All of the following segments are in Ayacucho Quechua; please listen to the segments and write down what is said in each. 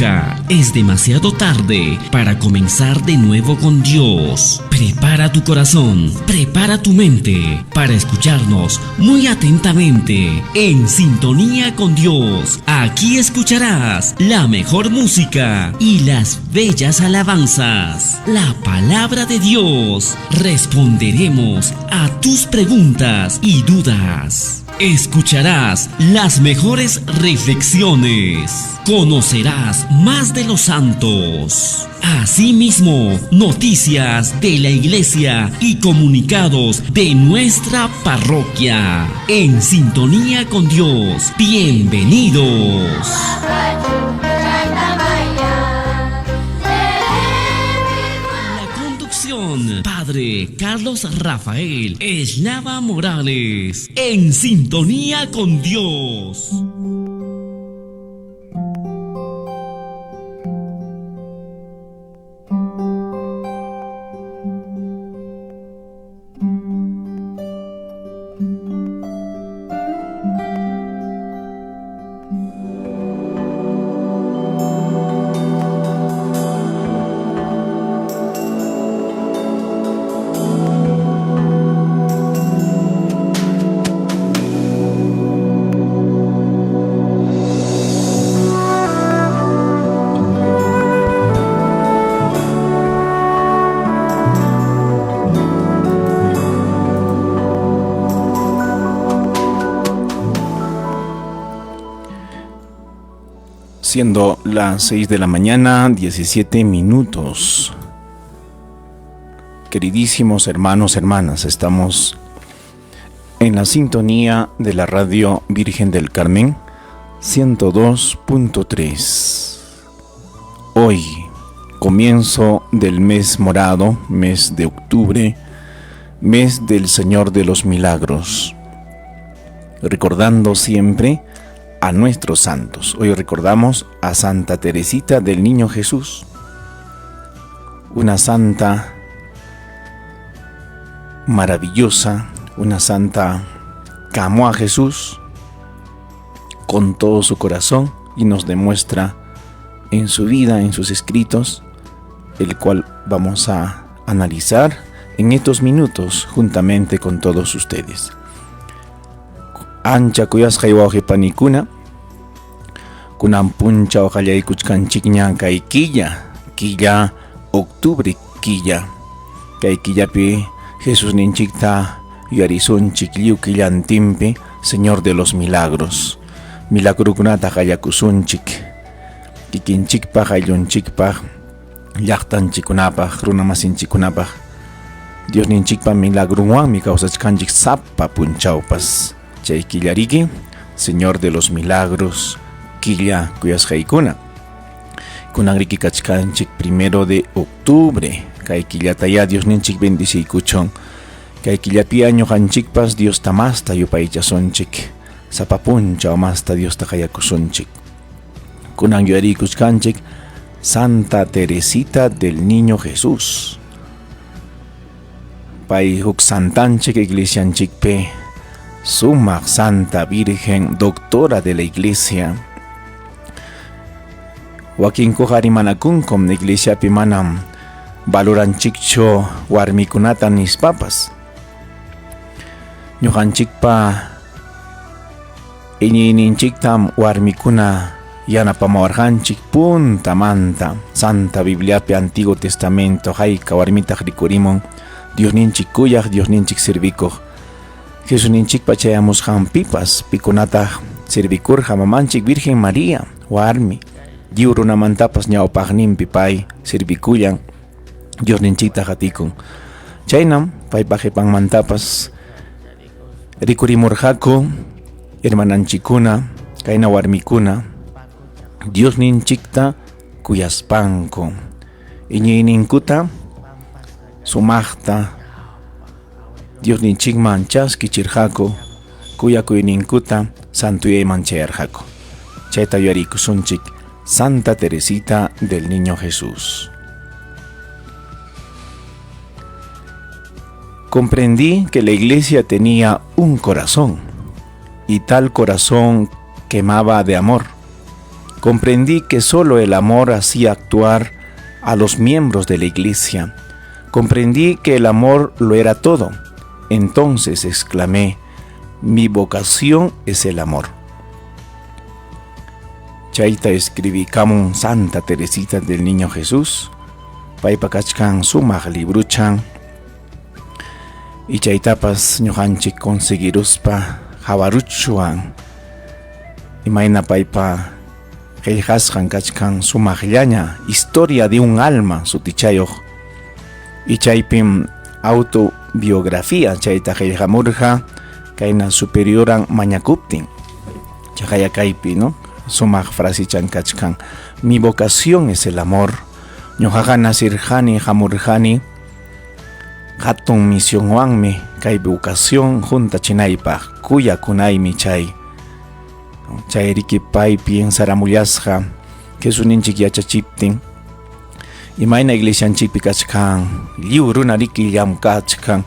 Nunca es demasiado tarde para comenzar de nuevo con Dios. Prepara tu corazón, prepara tu mente para escucharnos muy atentamente en sintonía con Dios. Aquí escucharás la mejor música y las bellas alabanzas. La palabra de Dios. Responderemos a tus preguntas y dudas. Escucharás las mejores reflexiones. Conocerás más de los santos. Asimismo, noticias de la iglesia y comunicados de nuestra parroquia. En sintonía con Dios. Bienvenidos. La conducción, Padre Carlos Rafael Eslava Morales. En sintonía con Dios. Siendo las 6 de la mañana, 17 minutos. Queridísimos hermanos, hermanas, estamos en la sintonía de la radio Virgen del Carmen 102.3. Hoy, comienzo del mes morado, mes de octubre, mes del Señor de los Milagros. Recordando siempre a nuestros santos. Hoy recordamos a Santa Teresita del Niño Jesús, una santa maravillosa, una santa que amó a Jesús con todo su corazón y nos demuestra en su vida, en sus escritos, el cual vamos a analizar en estos minutos juntamente con todos ustedes. Ancha kuyasqay wawqi panikuna, kunan punchaw qallaykuchkanchikña kay killa, killa octubre killa. Kay killapi Jesusninchikta yuyarisunchik lliw killantinpi, Señor de los Milagros. Milagrukunata qallakusunchik kikinchikpaq, ayllunchikpaq, llaqtanchikkunapaq, runamasinchikkunapaq. Diosninchikpa milagrunwanmi kawsachkanchik sapa punchawpas. Chay killariki, Señor de los Milagros, killa kuyasqaykuna. Kunanriki kachkanchik primero de octubre. Kay killatayá Diosninchik bendiciykuchun. Kay killapiya ñuqanchikpas Diosta masta yupaychasunchik. Sapa punchaw masta Diosta qayakusunchik. Kunan yuyariykuchkanchik Santa Teresita del Niño Jesús. Pay huk santanchik iglesianchikpi, sumaq Santa Virgen, doctora de la Iglesia. Wakinkuqa rimanakunkum iglesiapi manam valoranchikchu warmikunata nispapas. Ñuqanchikpa iñiyninchiktam warmikuna yanapamawarqanchik puntamanta. Santa Bibliapi Antiguo Testamento hayka warmitaq rikurimun Diosninchik kuyaq, Diosninchik servikuq. Jesusninchikpa chayamusqanpipas pikunataq servikurqa mamanchik Virgen María, warmi. Lliw runamantapas ñawpaqninpi pay servikullan, Diosninchikta qatikun. Chaynam paypa qipanmantapas rikurimurqaku hermananchikkuna, kayna warmikuna, Diosninchikta kuyaspanku, iñiyninkuta sumaqta Diosninchikman chaskichirqaku, kuyakuyninkuta santuyayman chayarqaku. Chayta yuyarikusunchik Santa Teresita del Niño Jesús. Comprendí que la iglesia tenía un corazón, y tal corazón quemaba de amor. Comprendí que solo el amor hacía actuar a los miembros de la iglesia. Comprendí que el amor lo era todo. Entonces exclamé, mi vocación es el amor. Chayta escribikamun Santa Teresita del Niño Jesús. Paypa kachkan sumaq libruchan. Y chaytapas ñuqanchik conseguiruspa hawaruchwan. Imayna paypa qillqasqan kachkan sumaqllaña Historia de un alma sutichayuq. Y chaypim autobiografía chayta qillqamurqa kayna superioran mañakuptin. Chaqaya kaypi, ¿no? Sumaq frasichan kachkan. Mi vocación es el amor. Ñuqaqa nasirqani, hamurqani hatun misionwanmi kay vocación huntachinaypaq, kuyakunaymi chay. Chayriki pay piensaramullasqa Jesusninchik yachachiptin imayna iglesianchikpi kachkan lliw runa riki llamkachkan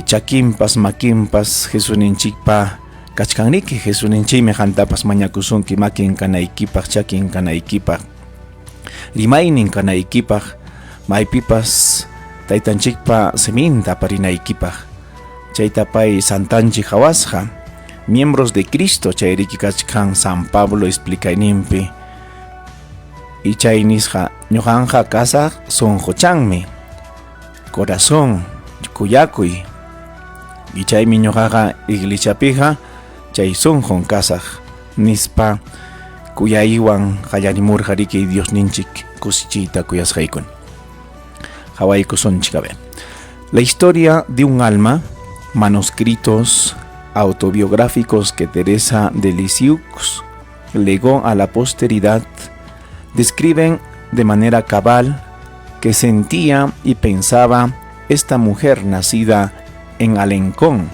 chakinpas makinpas Jesusninchikpa kachkanriki. Jesusninchikmi qantapas mañakusunki makin kanaykipaq, chakin kanaykipaq, rimaynin kanaykipaq, maypipas taytanchikpa siminta aparinaykipaq. Chayta pay santanchik hawasqa miembros de Cristo chayriki kachkan San Pablo explicayninpi. Y chay nisqa ñuqanqa kasaq sunquchanmi, corazón, kuyakuy. Y chaymi ñuqaqa iglesiapiqa chay sunqun kasaq nispa kuyaywan qallarimurqa riki Diosninchik kusichiyta kuyasqaykuna. Hawaykusunchik, a ver. La historia de un alma, manuscritos autobiográficos que Teresa de Lisieux legó a la posteridad, describen de manera cabal que sentía y pensaba esta mujer nacida en Alencón,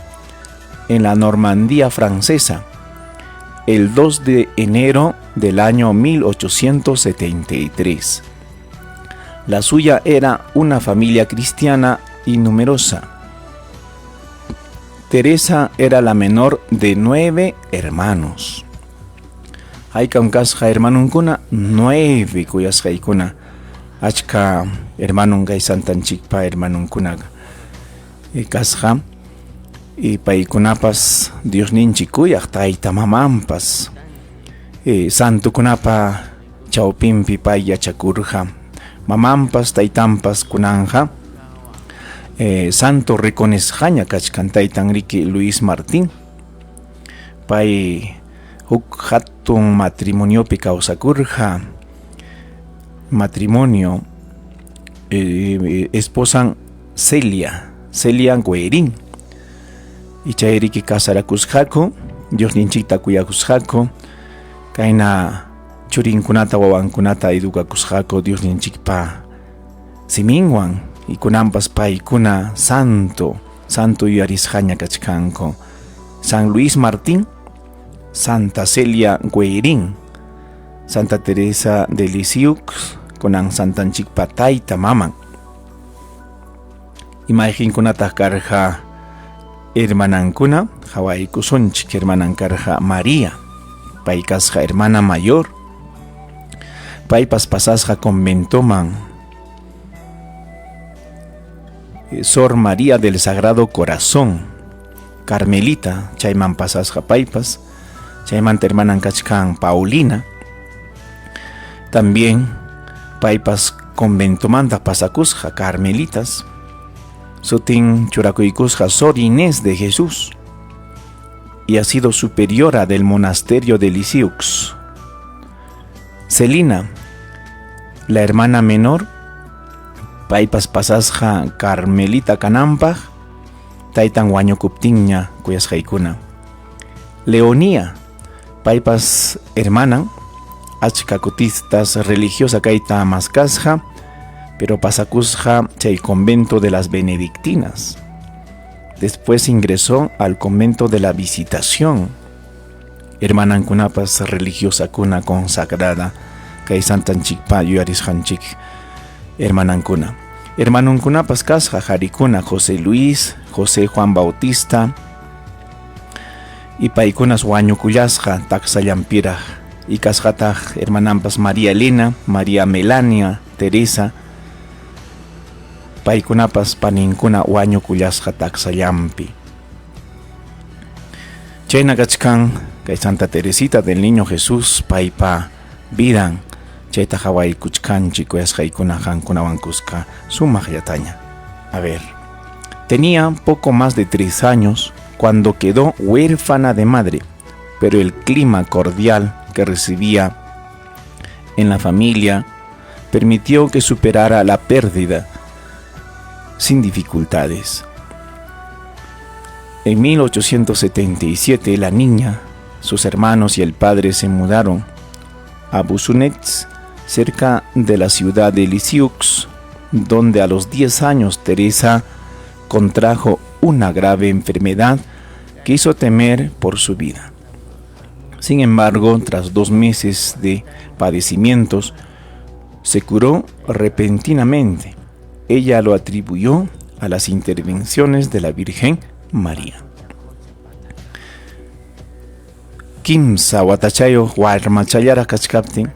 en la Normandía francesa, el 2 de enero del año 1873. La suya era una familia cristiana y numerosa. Teresa era la menor de 9 hermanos. Haykam kasqa hermanunkuna? 9 kuyasqaykuna. Achka hermanun kay santanchikpa hermanunkunaqa kasqa. Y paykunapas Diosninchik kuyaq tayta mamanpas. Santukunapa chawpinpi pay yachakurqa. Mamanpas taytanpas kunanja santo reconesqaña kachkan taytan riki Luis Martín. Pay huk hatun matrimoniopi kawsakurqa. Matrimonio esposan Celia, Celia Guerín. Y chayriki kasarakusqaku, Diosninchikta kuyakusqaku, kayna churinkunata wawankunata edukakusqaku Diosninchikpa siminwan. Y kunanpas paykuna santo, santo yuyarisqaña kachkanku. San Luis Martín, Santa Celia Guerín, Santa Teresa de Lisieux, kunan santanchikpa tayta maman. Imayqinkunataq karqa hermanankuna, hawaykusunchik hermanan karqa María, pay kasqa hermana mayor. Paypas pasasqa conventoman. Sor María del Sagrado Corazón, Carmelita, chayman pasasqa paypas. Chaymanta hermanan kachkan Paulina. También paypas conventomanta pasakusqa Carmelitas. Sutin churakuykusqa Sor Inés de Jesús. Y ha sido superiora del monasterio de Lisieux. Celina, la hermana menor, paypas pasasqa Carmelita kananpaq, taytan wañukuptinña kuyasqaykuna. Leonía, paypas hermanan, achka kutistas religiosa kayta maskasqa, pero pasakusqa chay convento de las Benedictinas. Después ingresó al convento de la Visitación. Hermanankunapas religiosa kuna consagrada, kay santanchikpa yuyarisqanchik hermanankuna. Hermanunkunapas kasqa qarikuna José Luis, José Juan Bautista, y paykunas wañukullasqa taksallampiraq. Y kasqataq hermananpas María Elena, María Melania, Teresa. Paykunapas paninkuna wañukullasqa taksallampi. Chayna kachkan kay Santa Teresita del Niño Jesús paypa vidan chayta qawaykuchkanchik kuyasqaykuna qankunawan kuska sumaqllataña. A ver, tenía poco más de 3 años cuando quedó huérfana de madre, pero el clima cordial que recibía en la familia permitió que superara la pérdida sin dificultades. En 1877 la niña, sus hermanos y el padre se mudaron a Busunets, cerca de la ciudad de Lisieux, donde a los 10 años Teresa contrajo una grave enfermedad que hizo temer por su vida. Sin embargo, tras 2 meses de padecimientos, se curó repentinamente. Ella lo atribuyó a las intervenciones de la Virgen María. Kimsa watachayuq warmachallaraq kachkaptin,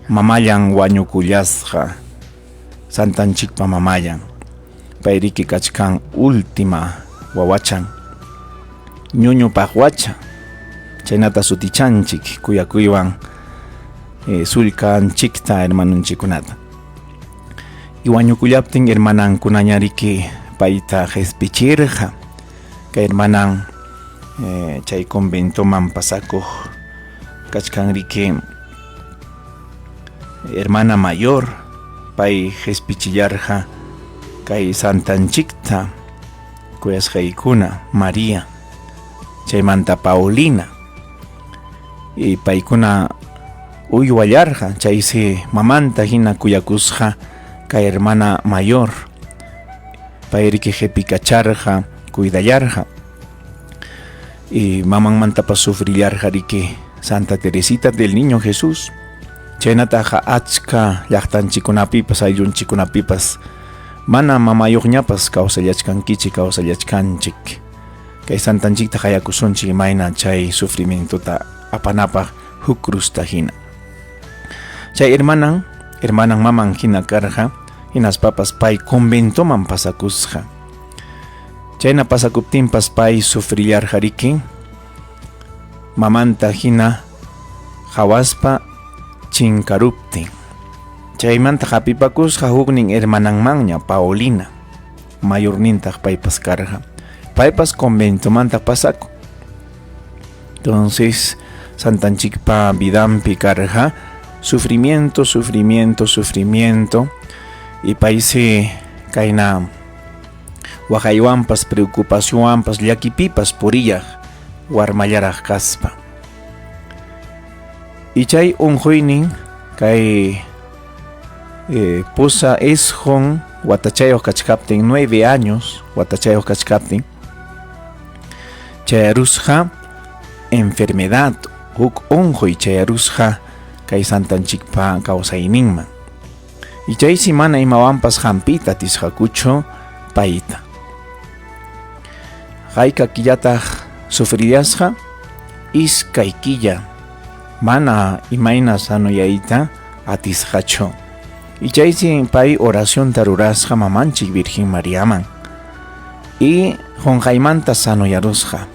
mamallan wañukullasqa, santanchikpa mamallan. Payriki kachkan última wawachan, ñuñu paqwacha, chaynata sutichanchik kuyakuywan sullkanchikta hermanunchikkunata. Y wañukullaptin hermanankunañariki payta qhispichirqa, kay hermanan chay conventoman pasakuq kachkanriki hermana mayor, pay qhispichillarqa kay santanchikta kuyasqaykuna María, chaymanta Paulina, y paykuna uywallarqa, chaysi mamanta hina kuyakusqa kay hermana mayor, payriki qhipikacharqa, cuidallarqa, y mamanmantapas sufrillarqa riki Santa Teresita del Niño Jesús. Chaynataqa achka llaqtanchikkunapipas ayllunchikkunapipas mana mamayuqñapas kawsallachkankichik, kawsallachkanchik. Kay santanchikta qayakusunchik imayna chay sufrimientota apanapaq huk crusta hina. Chay hermanan maman hina karqa, hinaspapas pay conventoman pasakusqa. Chayna pasakuptinpas pay sufrillarqa riki mamanta hina qhawaspa chinkaruptin. Chaymanta hapipakusqa huknin hermananmanña Paulina, mayornintaq paypas karqa. Paypas conventomanta pasakun. Entonces, santanchikpa vidanpi karqa sufrimiento, sufrimiento, sufrimiento, y paysi kayna waqaywanpas, preocupacionwanpas, llakipipas puriyaq warmallaraq kaspa. Y chay unquynin kay pusa isqun watachayuq kachkaptin, 9 años watachayuq kachkaptin, chayarusqa enfermedad, huk unquy chayarusqa kay santanchikpa kawsayninman. Y chaysi mana imawanpas hampiyta atisqakuchu payta. Hayka killataq sufrillasqa, iskay killa mana imayna sanoyayta atisqachu. Y chaysi pay oracionta rurasqa mamanchik Virgen Mariaman. Y qunqaymanta sanoyarusqa.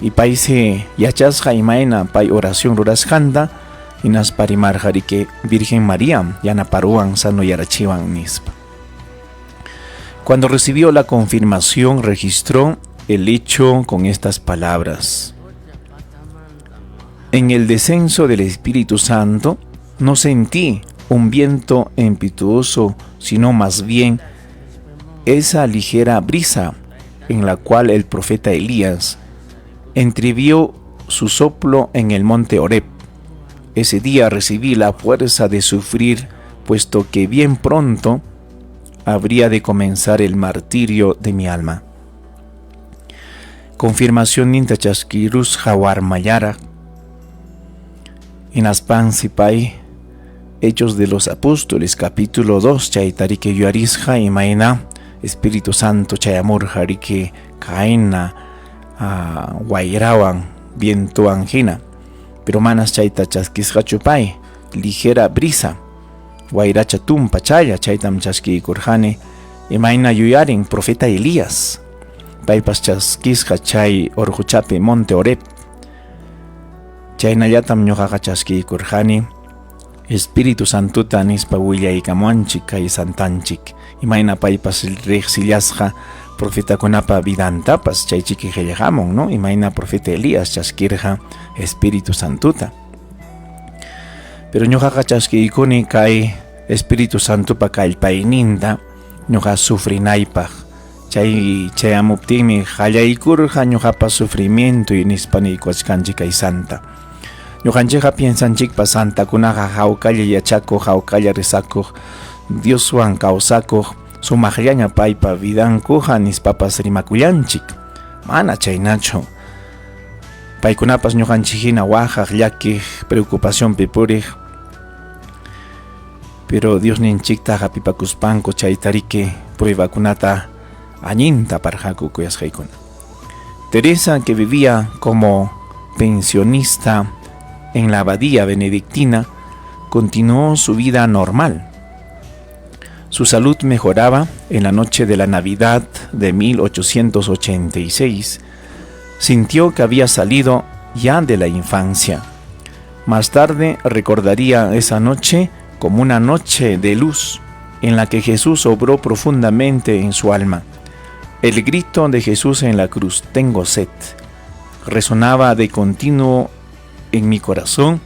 Y paysi yachasqa imayna pay oración rurasqanta, hinaspa rimarqa riki Virgen María yanaparuwan sanoyarachiwan nispa. Cuando recibió la confirmación, registró el hecho con estas palabras: En el descenso del Espíritu Santo no sentí un viento impetuoso, sino más bien esa ligera brisa en la cual el profeta Elías entrevió su soplo en el monte Horeb. Ese día recibí la fuerza de sufrir, puesto que bien pronto habría de comenzar el martirio de mi alma. Confirmación ninta chaskirus jawarmayara. Hinaspansi pay, Hechos de los Apóstoles, capítulo 2, chaytarike yuarisqa imayna Espíritu Santo chayamurqa riki kayna wayrawan vientuwan hina. Pero manas chayta chaskisqachu pay, ligera brisa, wayracha tumpa challa chaytam chaskiykurqani, imayna yuyarin profeta Elías. Paypas chaskisqa chay orquchapi Monte Horeb. Chaynallatam ñuqaqa chaskiykurqani Espíritu Santuta nispa willaykamuanchik kay santanchik. Imayna paypas riqsillasqa profetakunapa vidantapas chay chiki qillqamun, ¿no? Imayna profeta Elías chaskirqa Espíritu Santuta. Pero ñuqaqa chaskiykuni kay Espíritu Santupa kallpayninta ñuqa sufrinaypaq. Chay chayamuptinmi qallaykurqa ñuqapa sufrimientoy nispa niykuwachkanchik kay santa. Ñuqanchikqa piensanchikpas santakunaqa hawkalla yachakuq, hawkalla rezakuq, Dioswan kawsakuq, sumaqllaña paypa vidankuqa nispapas rimakullanchik. Mana chaynachu. Paykunapas ñuqanchik hina waqaq, llakiq, preocupacionpi puriq. Pero Diosninchikta hapipakuspanku chaytariki pruebakunata allinta aparqaku kuyasqaykuna. Teresa, que vivía como pensionista en la abadía benedictina, continuó su vida normal. Su salud mejoraba en la noche de la Navidad de 1886. Sintió que había salido ya de la infancia. Más tarde recordaría esa noche como una noche de luz en la que Jesús obró profundamente en su alma. El grito de Jesús en la cruz, tengo sed, resonaba de continuo en mi corazón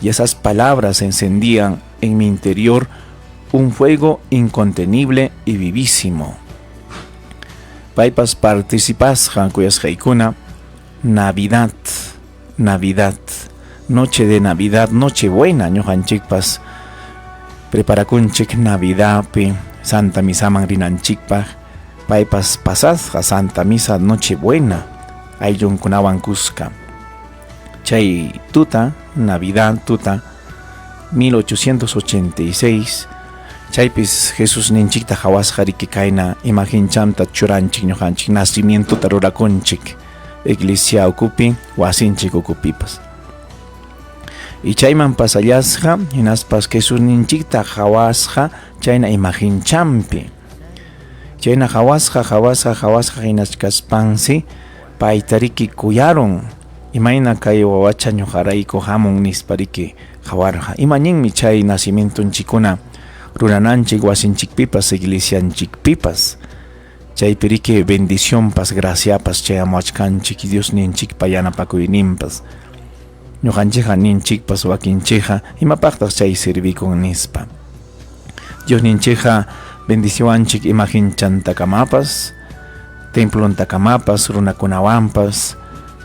y esas palabras encendían en mi interior un fuego incontenible y vivísimo. Paypas participasqa kuyasqaykuna Navidad, Navidad, noche de Navidad, noche buena ñuqanchikpas preparakunchik Navidadpi Santa Misaman rinanchikpaq paypas pasasqa Santa Misa noche buena ayllunkunawan kuska. Chay tuta, Navidad tuta 1886 chaypis Jesusninchikta qhawasqa riki kayna imagenchamta churanchik ñuqanchik nacimientota rurakunchik iglesia ukupi wasinchik ukupipas. Y chayman pasallasqa hinaspas Jesusninchikta qhawasqa chayna imagenchampi. Chayna qhawasqa qhawasqa qhawasqa hinachkaspansi payta riki kuyarun imayna kay wawacha ñuqarayku hamun nispa riki qhawarqa. Ima ninmi chay nacimientonchikkuna rurananchik wasinchikpipas iglesianchikpipas. Chaypi riki bendicionpas graciapas chayamuwachkanchik Diosninchikpa yanapakuyninpas. Ñuqanchikqa ninchikpas wakinchikqa imapaqtaq chay servikun nispa. Diosninchikqa bendiciwanchik imagenchantakamapas, templontakamapas, runakunawanpas.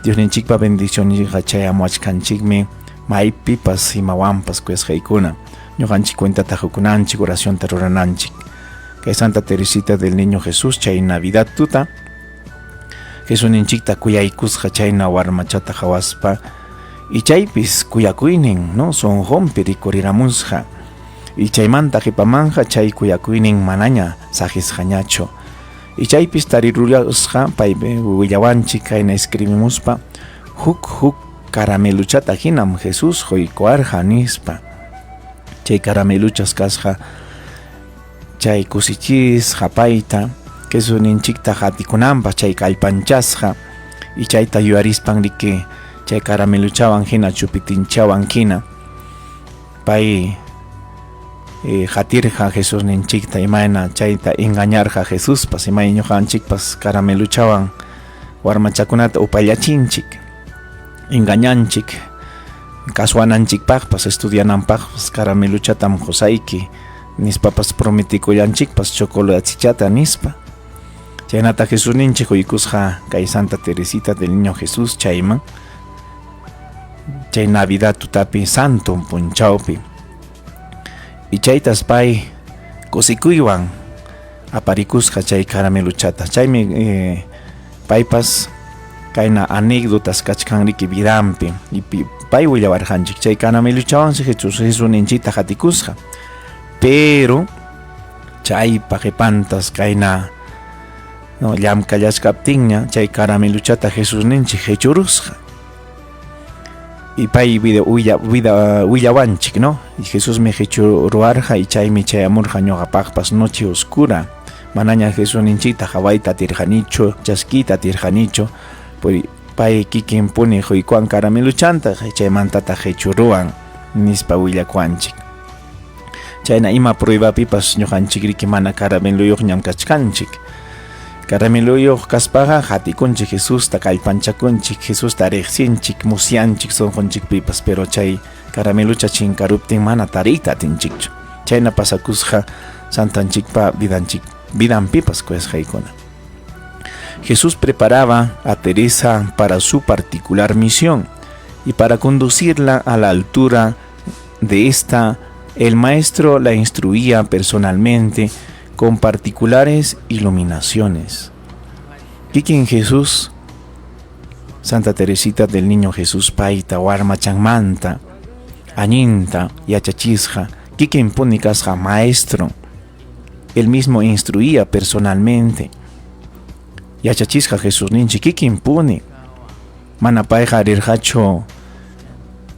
Diosninchikpa bendicionninqa chayamuwachkanchikmi maypipas imawanpas kuyasqaykuna. Ñuqanchik cuentata qukunanchik, oracionta rurananchik. Kay Santa Teresita del Niño Jesús chay Navidad tuta Jesusninchikta kuyaykusqa chayna warmachata qhawaspa y chaypis kuyakuynin no sunqunpi rikuriramusqa y chaymanta qhipamanja chay kuyakuynin manaña saqisqañachu y chaypis tarirullasqa pay willawanchik kayna escribimuspa huk huk carameluchata hinam Jesús quykuwarqa nispa chay carameluchas kasqa chay kusichisqa payta Jesusninchikta qatikunanpaq chay kallpanchasqa y chayta yuyarispan riki chay carameluchawan hina chupitinchawan hina pay qatirqa Jesusninchikta imayna chayta engañarqa Jesuspas imayna ñuqanchikpas carameluchawan warmachakunata upallachinchik engañanchik kasuwananchikpaqpas estudiananpaqpas carameluchatam qusayki nispapas prometekullanchikpas chocolatichata nispa. Chaynata Jesusninchik quykusqa kay Santa Teresita del Niño Jesús chayman chay Navidad tutapi santo punchawpi. Y chaytas pay kusikuywan aparikusqa chay carameluchata. Chaymi paypas kayna anécdotas kachkan riki vidanpi y pay willawarqanchik chay carameluchawansi Jesusninchikta qatikusqa. Pero chaypa qipantas kayna no llamkallachkaptinña chay carameluchata Jesusninchik qichurusqa. Y pay vida willa vida willawanchik, ¿no? Y Jesusmi qichuruwarqa y chaymi chayamurqa ñuqapaqpas noche oscura. Manaña Jesusninchikta qawayta atirqanichu, chaskiyta atirqanichu, pay kikinpuni quykuwan karameluchanta, chaymantataq qichuruwan, nispa willakuwanchik. Chayna ima pruebapipas ñuqanchikriki mana carameluyuqñam kachkanchik. Carameluyuq kaspaqa qatikunchik Jesusta, kallpanchakunchik, Jesusta riqsinchik, musyanchik sunqunchikpipas, pero chay caramelucha chinkaruptin mana tariyta atinchikchu. Chayna pasakusqa santanchikpa vidanchik vidanpipas kuyasqaykuna. Jesús preparaba a Teresa para su particular misión y para conducirla a la altura de esta, el maestro la instruía personalmente con particulares iluminaciones. Kikin Jesús, Santa Teresita del Niño Jesús payta warmachanmanta, allinta yachachisqa, kikinpuni kasqa maestro. Él mismo instruía personalmente. Yachachisqa Jesusninchik kikinpuni. Mana payqa rirqachu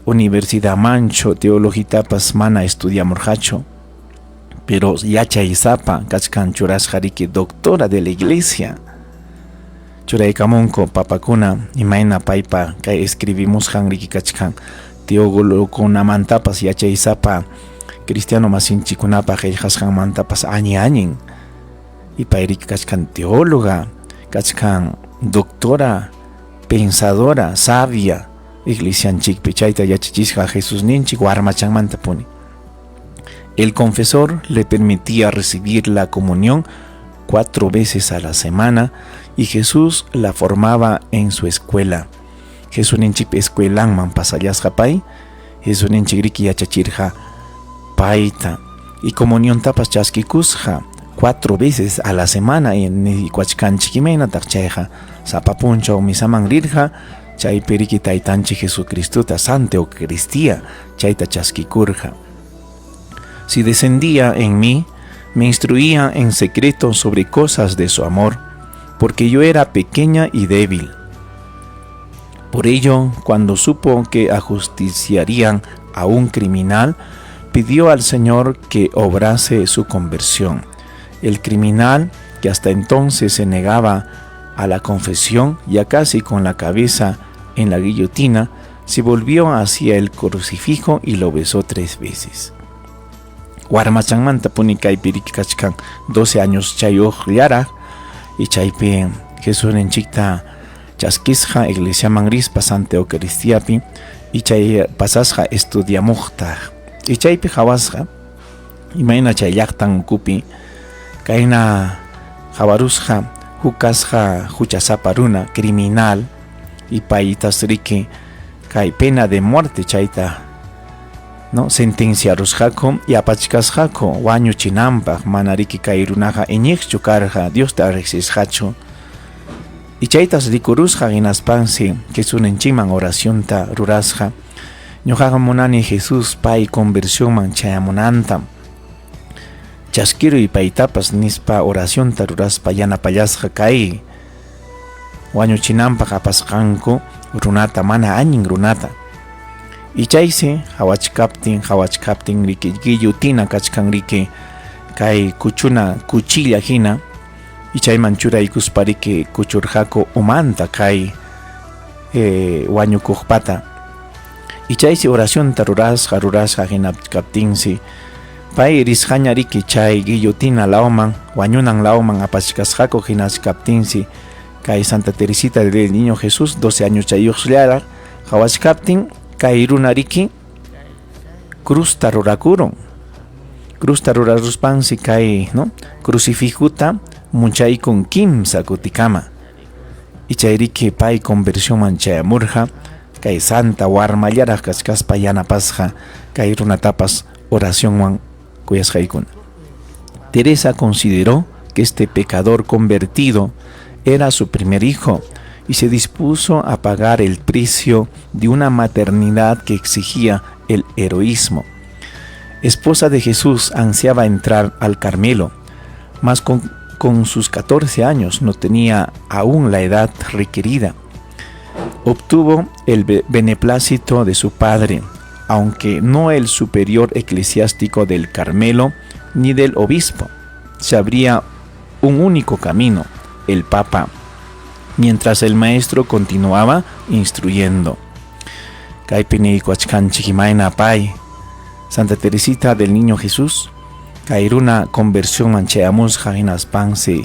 universidadmanchu, teologitapas mana estudiamurqachu. Pero yachaysapa kachkan churasqa riki doctora de la iglesia. Churaykamunku papakuna imayna paypa kay escribimusqan riki kachkan teólogokunamantapas yachaysapa cristiano masinchikunapa qillqasqanmantapas añi añin. Y pay riki kachkan teóloga, kachkan doctora, pensadora, sabia iglesianchikpi chayta yachachisqa Jesusninchik warmachanmantapuni. El confesor le permitía recibir la comunión 4 veces a la semana y Jesús la formaba en su escuela. Jesusninchikpa escuelanman pasallasqa pay, Jesusninchik riki yachachirqa payta y comuniontapas chaskikusqa 4 veces a la semana y nikuachkanchik imaynataq chayqa sapa punchaw misaman rirqa chaypi riki taytanchik Jesucristota Santa Eucaristía chayta chaskikurqa. Si descendía en mí, me instruía en secreto sobre cosas de su amor, porque yo era pequeña y débil. Por ello, cuando supo que ajusticiarían a un criminal, pidió al Señor que obrase su conversión. El criminal, que hasta entonces se negaba a la confesión, ya casi con la cabeza en la guillotina, se volvió hacia el crucifijo y lo besó 3 veces. Warmachanmantapuni kaypi riki kachkan 12 años chayuqllaraq y chaypi Jesusninchikta chaskisqa iglesiaman rispa Santa Eucaristiapi y chay pasasqa estudiamuqtaq y chaypi qhawasqa imayna chay llaqtan ukupi kayna qhawarusqa huk kasqa huchasapa runa criminal y paytas riki kay pena de muerte chayta no sentenciarusqaku y apachkasqaku wañuchinanpaq mana riki kay runaqa iñiqchu karqa Diosta riqsisqachu y chaytas rikurusqa hinaspansi Jesusninchikman oracionta rurasqa ñuqaqa munani Jesús pay conversionman chayamunanta chaskiruy paytapas nispa oracionta ruraspa yanapallasqa kay wañuchinanpaq apasqanku runata mana allin runata. Y chaysi hawachkaptin hawachkaptin riki guillotina kachkan riki kay kuchuna cuchilla hina y chayman churaykuspa riki kuchurqaku umanta kay wañukuqpata. Y chaysi oracionta rurasqa rurasqa hinachkaptinsi pay risqaña riki chay guillotina lawman wañunan lawman apachkasqaku hinachkaptinsi kay Santa Teresita del Niño Jesús 12 años chayuqllaraq hawachkaptin kay runa riki crusta rurakurun. Crusta ruraruspansi kay, ¿no? Crucifijuta muchaykun kimsa kutikama. Y chay riki pay conversionman chayamurqa kay santa warmallaraq kachkaspa yanapasqa kay runatapas oracionwan kuyasqaykuna. Teresa consideró que este pecador convertido era su primer hijo y se dispuso a pagar el precio de una maternidad que exigía el heroísmo. Esposa de Jesús ansiaba entrar al Carmelo, mas con sus 14 años no tenía aún la edad requerida. Obtuvo el beneplácito de su padre, aunque no el superior eclesiástico del Carmelo ni del obispo. Se abría un único camino, el Papa, mientras el maestro continuaba instruyendo. Kaypi niykuwachkanchik imayna pay Santa Teresita del Niño Jesús kay runa conversionman chayamusqa hinaspansi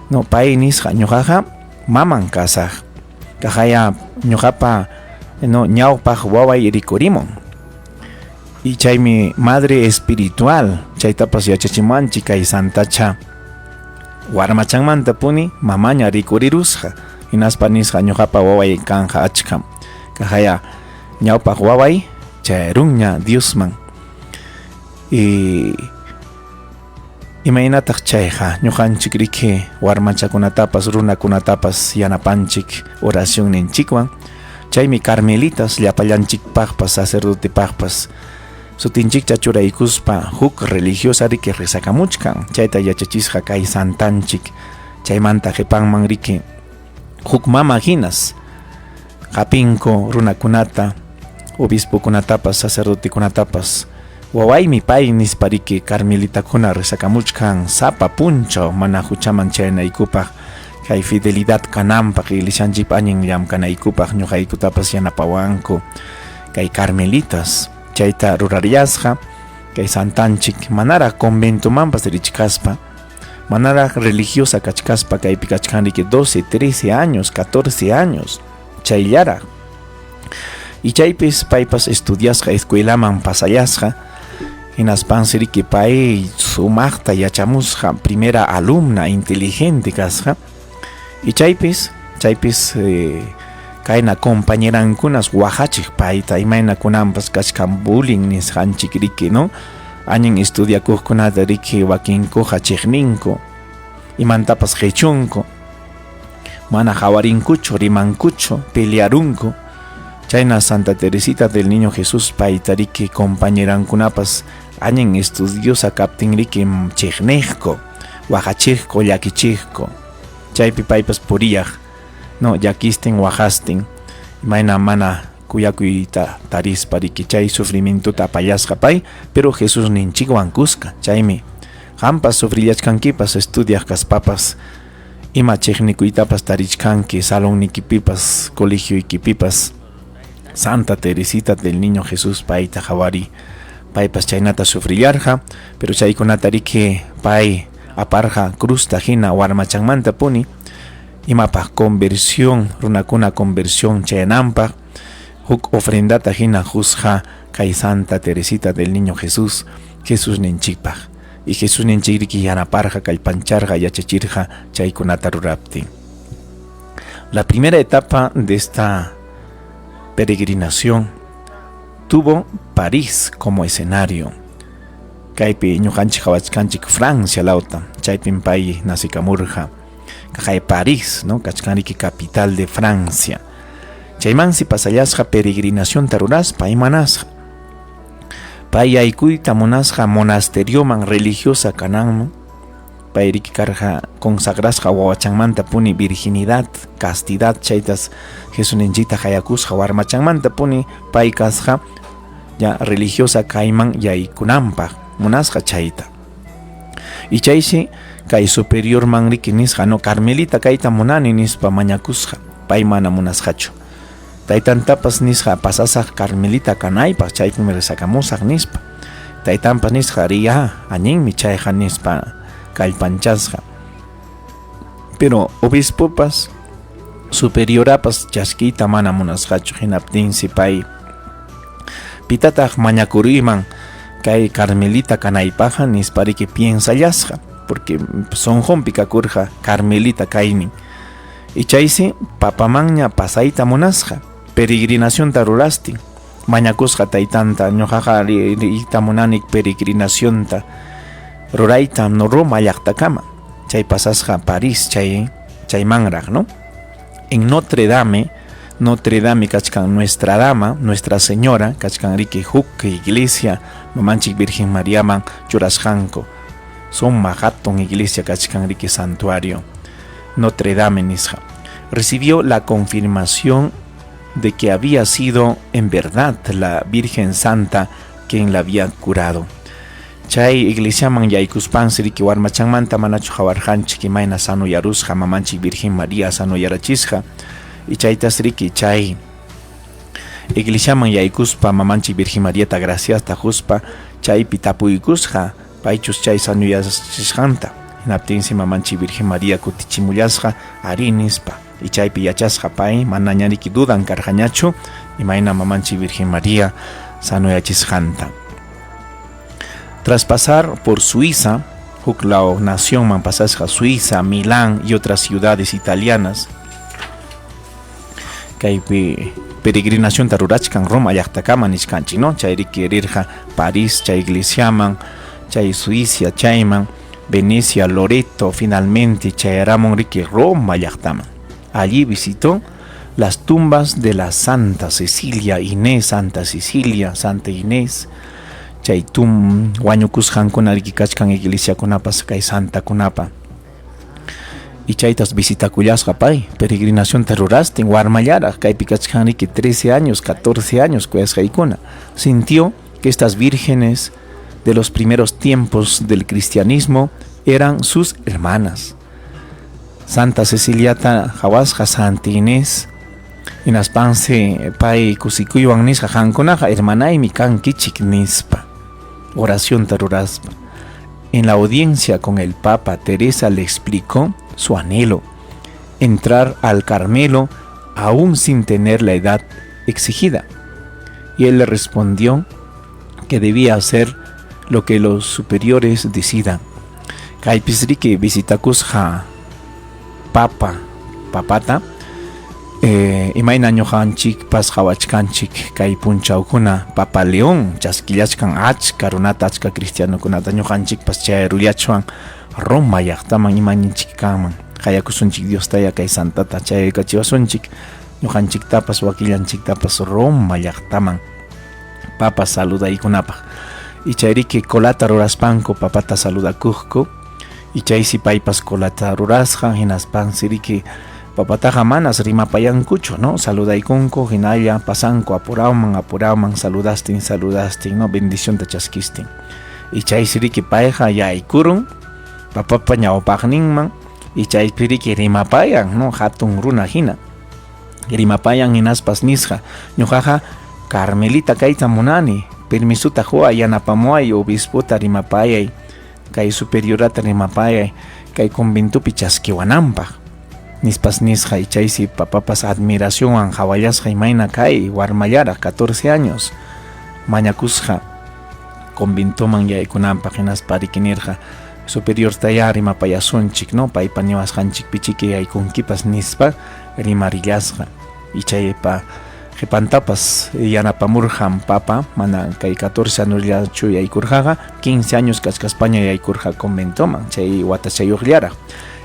no pay nisqa ñuqaqa maman kasaq kaqaya ñuqapa no ñawpaq waway rikurimun y chaymi madre espiritual chaytapas yachachimuwanchik kay santacha warmachanmanta puni mamaña rikurirusqa hinaspa nisqa ñuqapa waway kanqa achkam kaqaya ñawpaq waway chayarunña Diosman y imaynataq chayqa ñuqanchik riki warmachakunatapas runakunatapas yanapanchik oracionninchikwan chaymi carmelitas llapallanchikpaqpas sacerdotepaqpas sutinchikcha churaykuspa huk religiosa riki rezakamuchkan chayta yachachisqa kay santanchik chaymanta qhipanman riki huk mama hinas qapinku runakunata obispokunatapas sacerdotekunatapas wawaymi pay nispa riki carmelitakuna rezakamuchkan sapa punchaw mana huchaman chayanaykupaq kay fidelidad kananpaq iglesianchikpa allin llamkanaykupaq ñuqaykutapas yanapawanku kay carmelitas chayta rurariyasqa kay santanchik manaraq conventomanpas richkaspa manaraq religiosa kachkaspa kaypi kachkan riki 12, 13 años, 14 años chayllaraq y chaypis paypas estudiasqa escuelaman pasayasqa hinaspansi riki pay sumaqta yachamusqa primera alumna inteligente kasqa y chaypis chaypis eh, kayna compañerankunas waqachiq payta imayna kunanpas kachkan bullying nisqanchik riki no allin estudiakuqkunata riki wakinkuqa chiqninku imantapas qichunku mana hawarinkuchu rimankuchu pelearunku chayna Santa Teresita del Niño Jesús payta riki compañerankunapas allin estudiosa kaptin riki chiqniqku waqachiqku llakichiqku chaypi paypas puriyaq no llakistin waqastin imayna mana kuyakuyta tarispa riki chay sufrimientuta apallasqa pay pero Jesús ninchikwan kuska chaymi qampas sufrillachkankipas estudiaq kaspapas ima chiqnikuytapas tarichkanki salonnikipipas colegioykipipas Santa Teresita del Niño Jesús payta qhawariy paypas chaynata sufrillarqa pero chaykunata riki pay aparqa cruzta hina warmachanmanta puni imapaq conversión runakuna conversión chayananpaq huk ofrendata hina qusqa kay Santa Teresita del Niño Jesús Jesusninchikpaq y Jesusninchik riki yanaparqa kallpancharqa yachachirqa chaykunata ruraptin. La primera etapa de esta peregrinación tuvo París como escenario. Kaypi ñuqanchik qhawachkanchik Francia lawta, chaypim pay nacikamurqa. Kaqay París, no? Kachkan riki capital de Francia. Chaymansi pasallasqa peregrinacionta ruraspa, imanasqa. Pay yaykuyta munasqa monasterioman religiosa kananman. Pay riki karqa consagrasqa wawachanmanta puni virginidad, castidad chaytas Jesusninchikta qayakusqa warmachanmanta puni pay kasqa ya religiosa kayman yaykunanpaq munasqa chayta. Y chaysi kay superiorman riki nisqa no carmelita kayta munani nispa mañakusqa pay mana munasqachu. Taytantapas nisqa pasasaq carmelita kanaypaq chaypim rezakamusaq nispa. Taytanpas nisqa riya allinmi chayqa nispa kallpanchasqa. Pero obispopas superiorapas chaskiyta mana munasqachu hinaptinsi pay pitataq mañakuruyman kay carmelita kanaypaqqa nispa riki piensallasqa porque sunqunpi kakurqa carmelita kaynin. Y chaysi papamanña pasayta munasqa peregrinacionta rurastin mañakusqa taytanta ñuqaqa riyta munani peregrinacionta rurayta no Roma llaqtakama chay pasasqa París chay chaymanraq no en Notre Dame Notre Dame kachkan Nuestra Dama Nuestra Señora kachkan riki huk iglesia mamanchik Virgen Mariaman churasqanku sumaq hatun iglesia kachkan riki santuario Notre Dame nisqa recibió la confirmación de que había sido en verdad la Virgen Santa quien la había curado. Chay iglesiaman yaykuspansi riki warmachanmanta manachu qawarqanchik imayna sanoyarusqa mamanchik Virgen María sanoyarachisqa y chaytas riki chay iglesiaman yaykuspa mamanchik Virgen Mariata graciasta quspa chaypi tapuykusqa paychus chay sanoyachisqanta hinaptinsi mamanchik Virgen María kutichimullasqa arí nispa y chaypi yachasqa pay manaña riki dudan karqañachu imayna mamanchik Virgen María sanoyachisqanta. Tras pasar por Suiza, huk law nacionman pasasqa Suiza, Milán y otras ciudades italianas, kaypi peregrinacionta rurachkan Roma llaqtakama nichkanchik, ¿no? Chayriki rirqa París, chay iglesiaman, chay Suiza, chayman, Venecia, Loreto, finalmente chayaramun riki Roma llaqtaman. Allí visitó las tumbas de la Santa Cecilia, Inés, Santa Cecilia, Santa Inés, chay tum wañukusqankuna riki kachkan iglesiakunapas kay santakunapa. Y chaytas visitakullasqa pay, peregrinacionta rurastin, warmallaraq, kaypi kachkan riki 13 años, 14 años kuyasqaykuna. Sintió que estas vírgenes de los primeros tiempos del cristianismo eran sus hermanas. Santa Ceciliata qhawasqa Santa Inés hinaspansi pay kusikuywan nisqa qamkunaqa hermanaymi kankichik nispa oracionta ruraspa. En la audiencia con el Papa, Teresa le explicó su anhelo, entrar al Carmelo aún sin tener la edad exigida. Y él le respondió que debía hacer lo que los superiores decidan. Kaypis riki visitakusqa papa papata imayna ñuqanchikpas qhawachkanchik kay punchawkuna Papa León chaskillachkan achka runata achka cristianokunata ñuqanchikpas chayarullachwan Roma llaqtaman imaninchik kanman qayakusunchik Diostaya kay santata chayaykachiwasunchik ñuqanchiktapas wakillanchiktapas Roma llaqtaman papa saludaykunapaq y chayriki colata ruraspanku papata saludakuqku y chaysi paypas colata rurasqa hinaspansi riki papataqa manas rimapayankuchu, ¿no? Saludaykunku hinalla pasanku apurawman apurawman saludastin saludastin, ¿no? Bendicionta chaskistin. Y chaysi riki payqa yaykurun papapa ñawpaqninman y chaypi riki rimapayan, ¿no? Hatun runa hina. Rimapayan hinaspas nisqa, ñuqaqa carmelita kayta munani, permisuta quway yanapamuway obispota rimapayay, kay superiorata rimapayay, kay conventopi chaskiwananpaq. Nispas nisqa y chaysi papapas admiracionwan qhawallasqa imayna kay warmallaraq 14 años mañakusqa conventoman yaykunanpaq hinaspa riki nirqa superiortayá rimapayasunchik, ¿no? Paypa niwasqanchikpichiki yaykunkipas nispa rimarillasqa y chaypa qhipantapas yanapamurqan papa mana kay 14 añosllachu yaykurqaqa 15 años kachkaspaña yaykurqa conventoman chay watachayuqllaraq.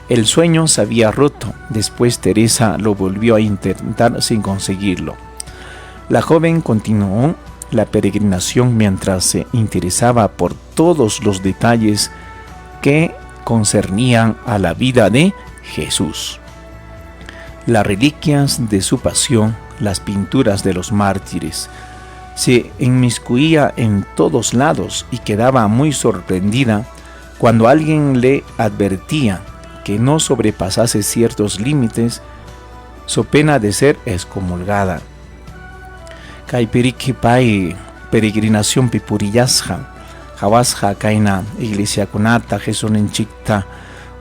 El sueño se había roto. Después Teresa lo volvió a intentar sin conseguirlo. La joven continuó la peregrinación mientras se interesaba por todos los detalles que concernían a la vida de Jesús. Las reliquias de su pasión, las pinturas de los mártires. Se inmiscuía en todos lados y quedaba muy sorprendida cuando alguien le advertía que no sobrepasase ciertos límites, so pena de ser excomulgada. Kaypi riki pay peregrinacionpi purillasqa, qhawasqa kayna iglesiakunata, Jesusninchikta,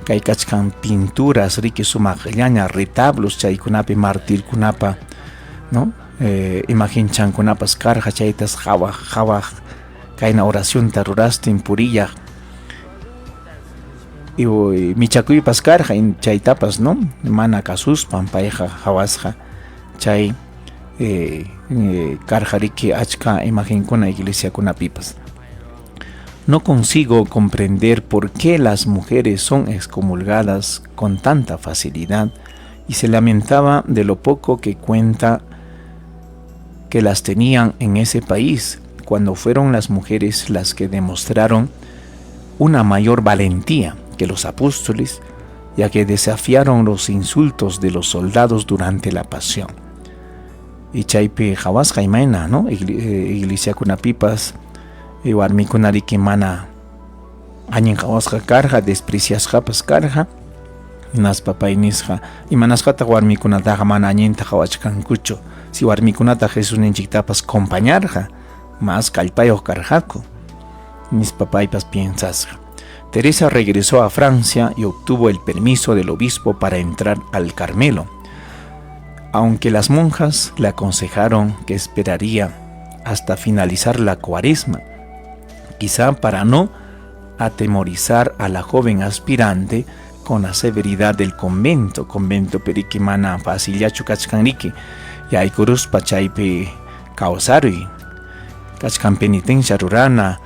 kay kachkan pinturas riki sumaqllaña retablos chaykunapi martirkunapa, ¿no? Imagenchankunapas karqa chaytas qhawaq qhawaq kayna oracionta rurastin purillaq. Y michakuypas karqa chaytapas, ¿no? Mana kasuspan payqa qhawasqa chay karqa riki achka imagenkuna iglesiakunapipas. No consigo comprender por qué las mujeres son excomulgadas con tanta facilidad y se lamentaba de lo poco que cuenta que las tenían en ese país, cuando fueron las mujeres las que demostraron una mayor valentía que los apóstoles, ya que desafiaron los insultos de los soldados durante la pasión. Y chaypi qhawasqa imayna, no? Iglesiakunapipas warmikuna riki mana allin qhawasqa karqa, despreciasqapas karqa. Hinaspa pay nisqa, imanasqataq warmikunataqa mana allinta qhawachkankuchu? Si warmikunata Jesusninchiktapas compañarqa, mas kallpayuq karqaku, nispa paypas piensasqa. Teresa regresó a Francia y obtuvo el permiso del obispo para entrar al Carmelo, aunque las monjas le aconsejaron que esperaría hasta finalizar la cuaresma, quizá para no atemorizar a la joven aspirante con la severidad del convento. Convento periki mana facillachu kachkan riki, yaykuruspa chaypi kawsaruy, kachkan penitencia rurana,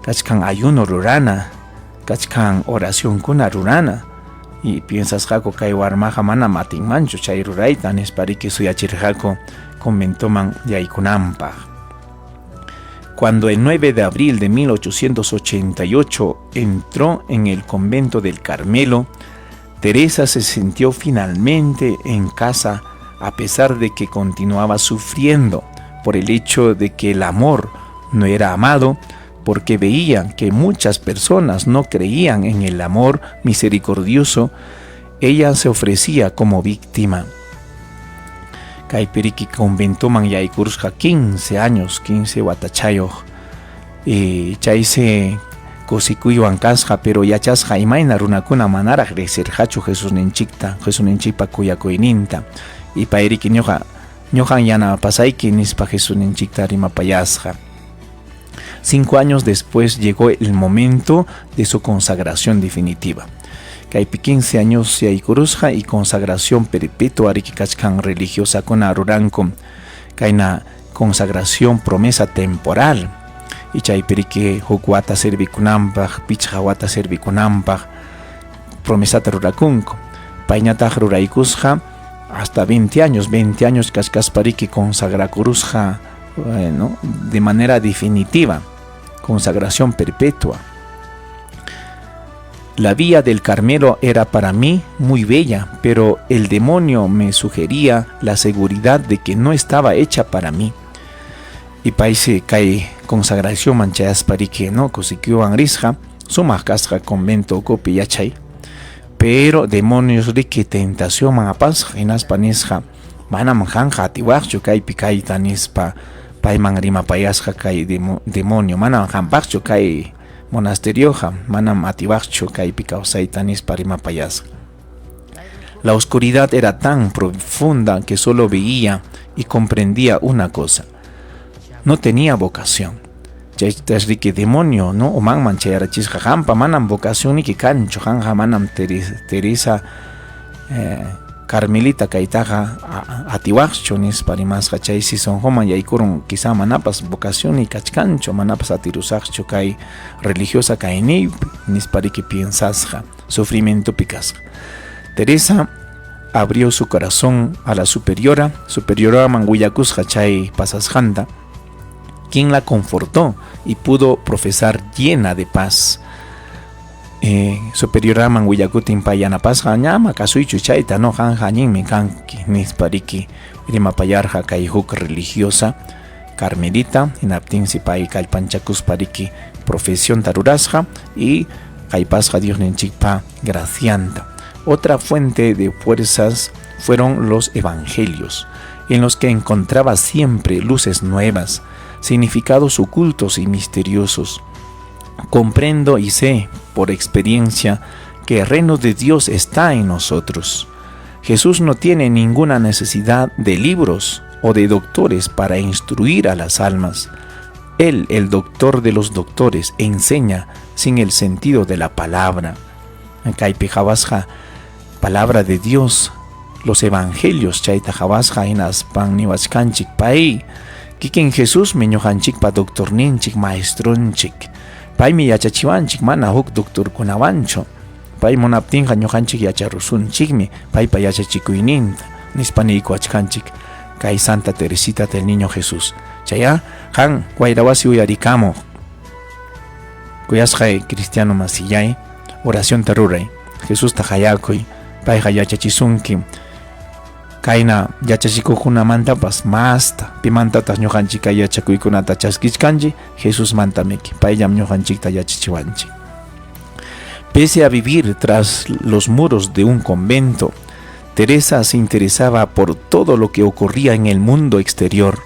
kachkan ayuno rurana, kachkan oracionkuna rurana. Y piensasqaku kay warmaqa manam atinmanchu chay rurayta nispa riki suyachirqaku conventoman yaykunanpaq. Cuando el 9 de abril de 1888 entró en el convento del Carmelo, Teresa se sintió finalmente en casa, a pesar de que continuaba sufriendo por el hecho de que el amor no era amado, porque veía que muchas personas no creían en el amor misericordioso. Ella se ofrecía como víctima. Kaypi riki conventoman yaykurusqa 15 años, 15 watachayuq. Y chaysi kusikuywan kasqa, pero yachasqa imayna runakuna manaraq riqsirqachu Jesusninchikta, Jesusninchikpa kuyakuyninta. Y payriki ñuqa ñuqan yanapasayki nispa Jesusninchikta rimapayasqa. 5 años después llegó el momento de su consagración definitiva. Kaypi 15 años yaykurusqa y consagración perpetua riki kachkan religiosakuna ruranku kayna consagración promesa temporal. Y chaypi riki huk wata servikunanpaq, pichqa wata servikunanpaq promesata rurakunku. Payñataq ruraykusqa hasta 20 años, 20 años kachkaspa riki consagrakurusqa, bueno, de manera definitiva, consagración perpetua. La vía del Carmelo era para mí muy bella, pero el demonio me sugería la seguridad de que no estaba hecha para mí. Y paysi kay consagración manchayaspa riki, no, kusikuywan risqa, sumaq kasqa convento ukupi yachay. Pero demonios riki tentacionman apasqa, hinaspa nisqa, manam qanqa atiwaqchu kaypi kayta nispa payman rimapayasqa kay demonio, manam qampaqchu kay monasterioqa, manam atiwaqchu kaypi kawsayta nispa rimapayasqa. La oscuridad era tan profunda que solo veía y comprendía una cosa: no tenía vocación. Chaytas riki demonio, no, umanman chayarachisqa, qampa manam vocacionniki kanchu, qanqa manam Teresa Carmelita kaytaqa atiwaqchu nispa rimasqa. Chaysi sunquman yaykurun, quizá manapas vocacionni kachkanchu, manapas atirusaqchu kay religiosa kayniypi nispa riki piensasqa, sufrimientopi kasqa. Teresa abrió su corazón a la superiora, superioraman willakusqa chay pasasqanta, quien la confortó y pudo profesar llena de paz. Superioraman willakutin pay yanapasqa, ñama kasuychu chayta, no, qanqa allinmi kanki nispa riki rimapayarqa kay huk religiosa carmelita. Hinaptinsi pay kallpanchakuspa riki profesionta rurasqa y haypasqa Diosninchikpa gracianta. Otra fuente de fuerzas fueron los evangelios, en los que encontraba siempre luces nuevas, significados ocultos y misteriosos. Comprendo y sé por experiencia que el reino de Dios está en nosotros. Jesús no tiene ninguna necesidad de libros o de doctores para instruir a las almas. Él, el doctor de los doctores, enseña sin el sentido de la palabra. Kaypi qhawasqa palabra de Dios, los evangelios, chayta qhawasqa hinaspan niwachkanchik pay kikin Jesusmi ñuqanchikpa doctorninchik, maestronchik. Paymi yachachiwanchik, mana huk doctorkunawanchu. Pay munaptinqa ñuqanchik yacharusunchikmi paypa yachachikuyninta nispa niykuwachkanchik kay Santa Teresita del Niño Jesús. Chaya qan wayrawasi uyarikamuq kuyasqay cristiano masillay, oracionta ruray, Jesusta qayakuy, payqa yachachisunki. Kayna yachachikuqkunamantapas masta pimantataq ñuqanchik kay yachakuykunata chaskichkanchik? Jesusmantamiki, payllam ñuqanchikta yachachiwanchik. Pese a vivir tras los muros de un convento, Teresa se interesaba por todo lo que ocurría en el mundo exterior.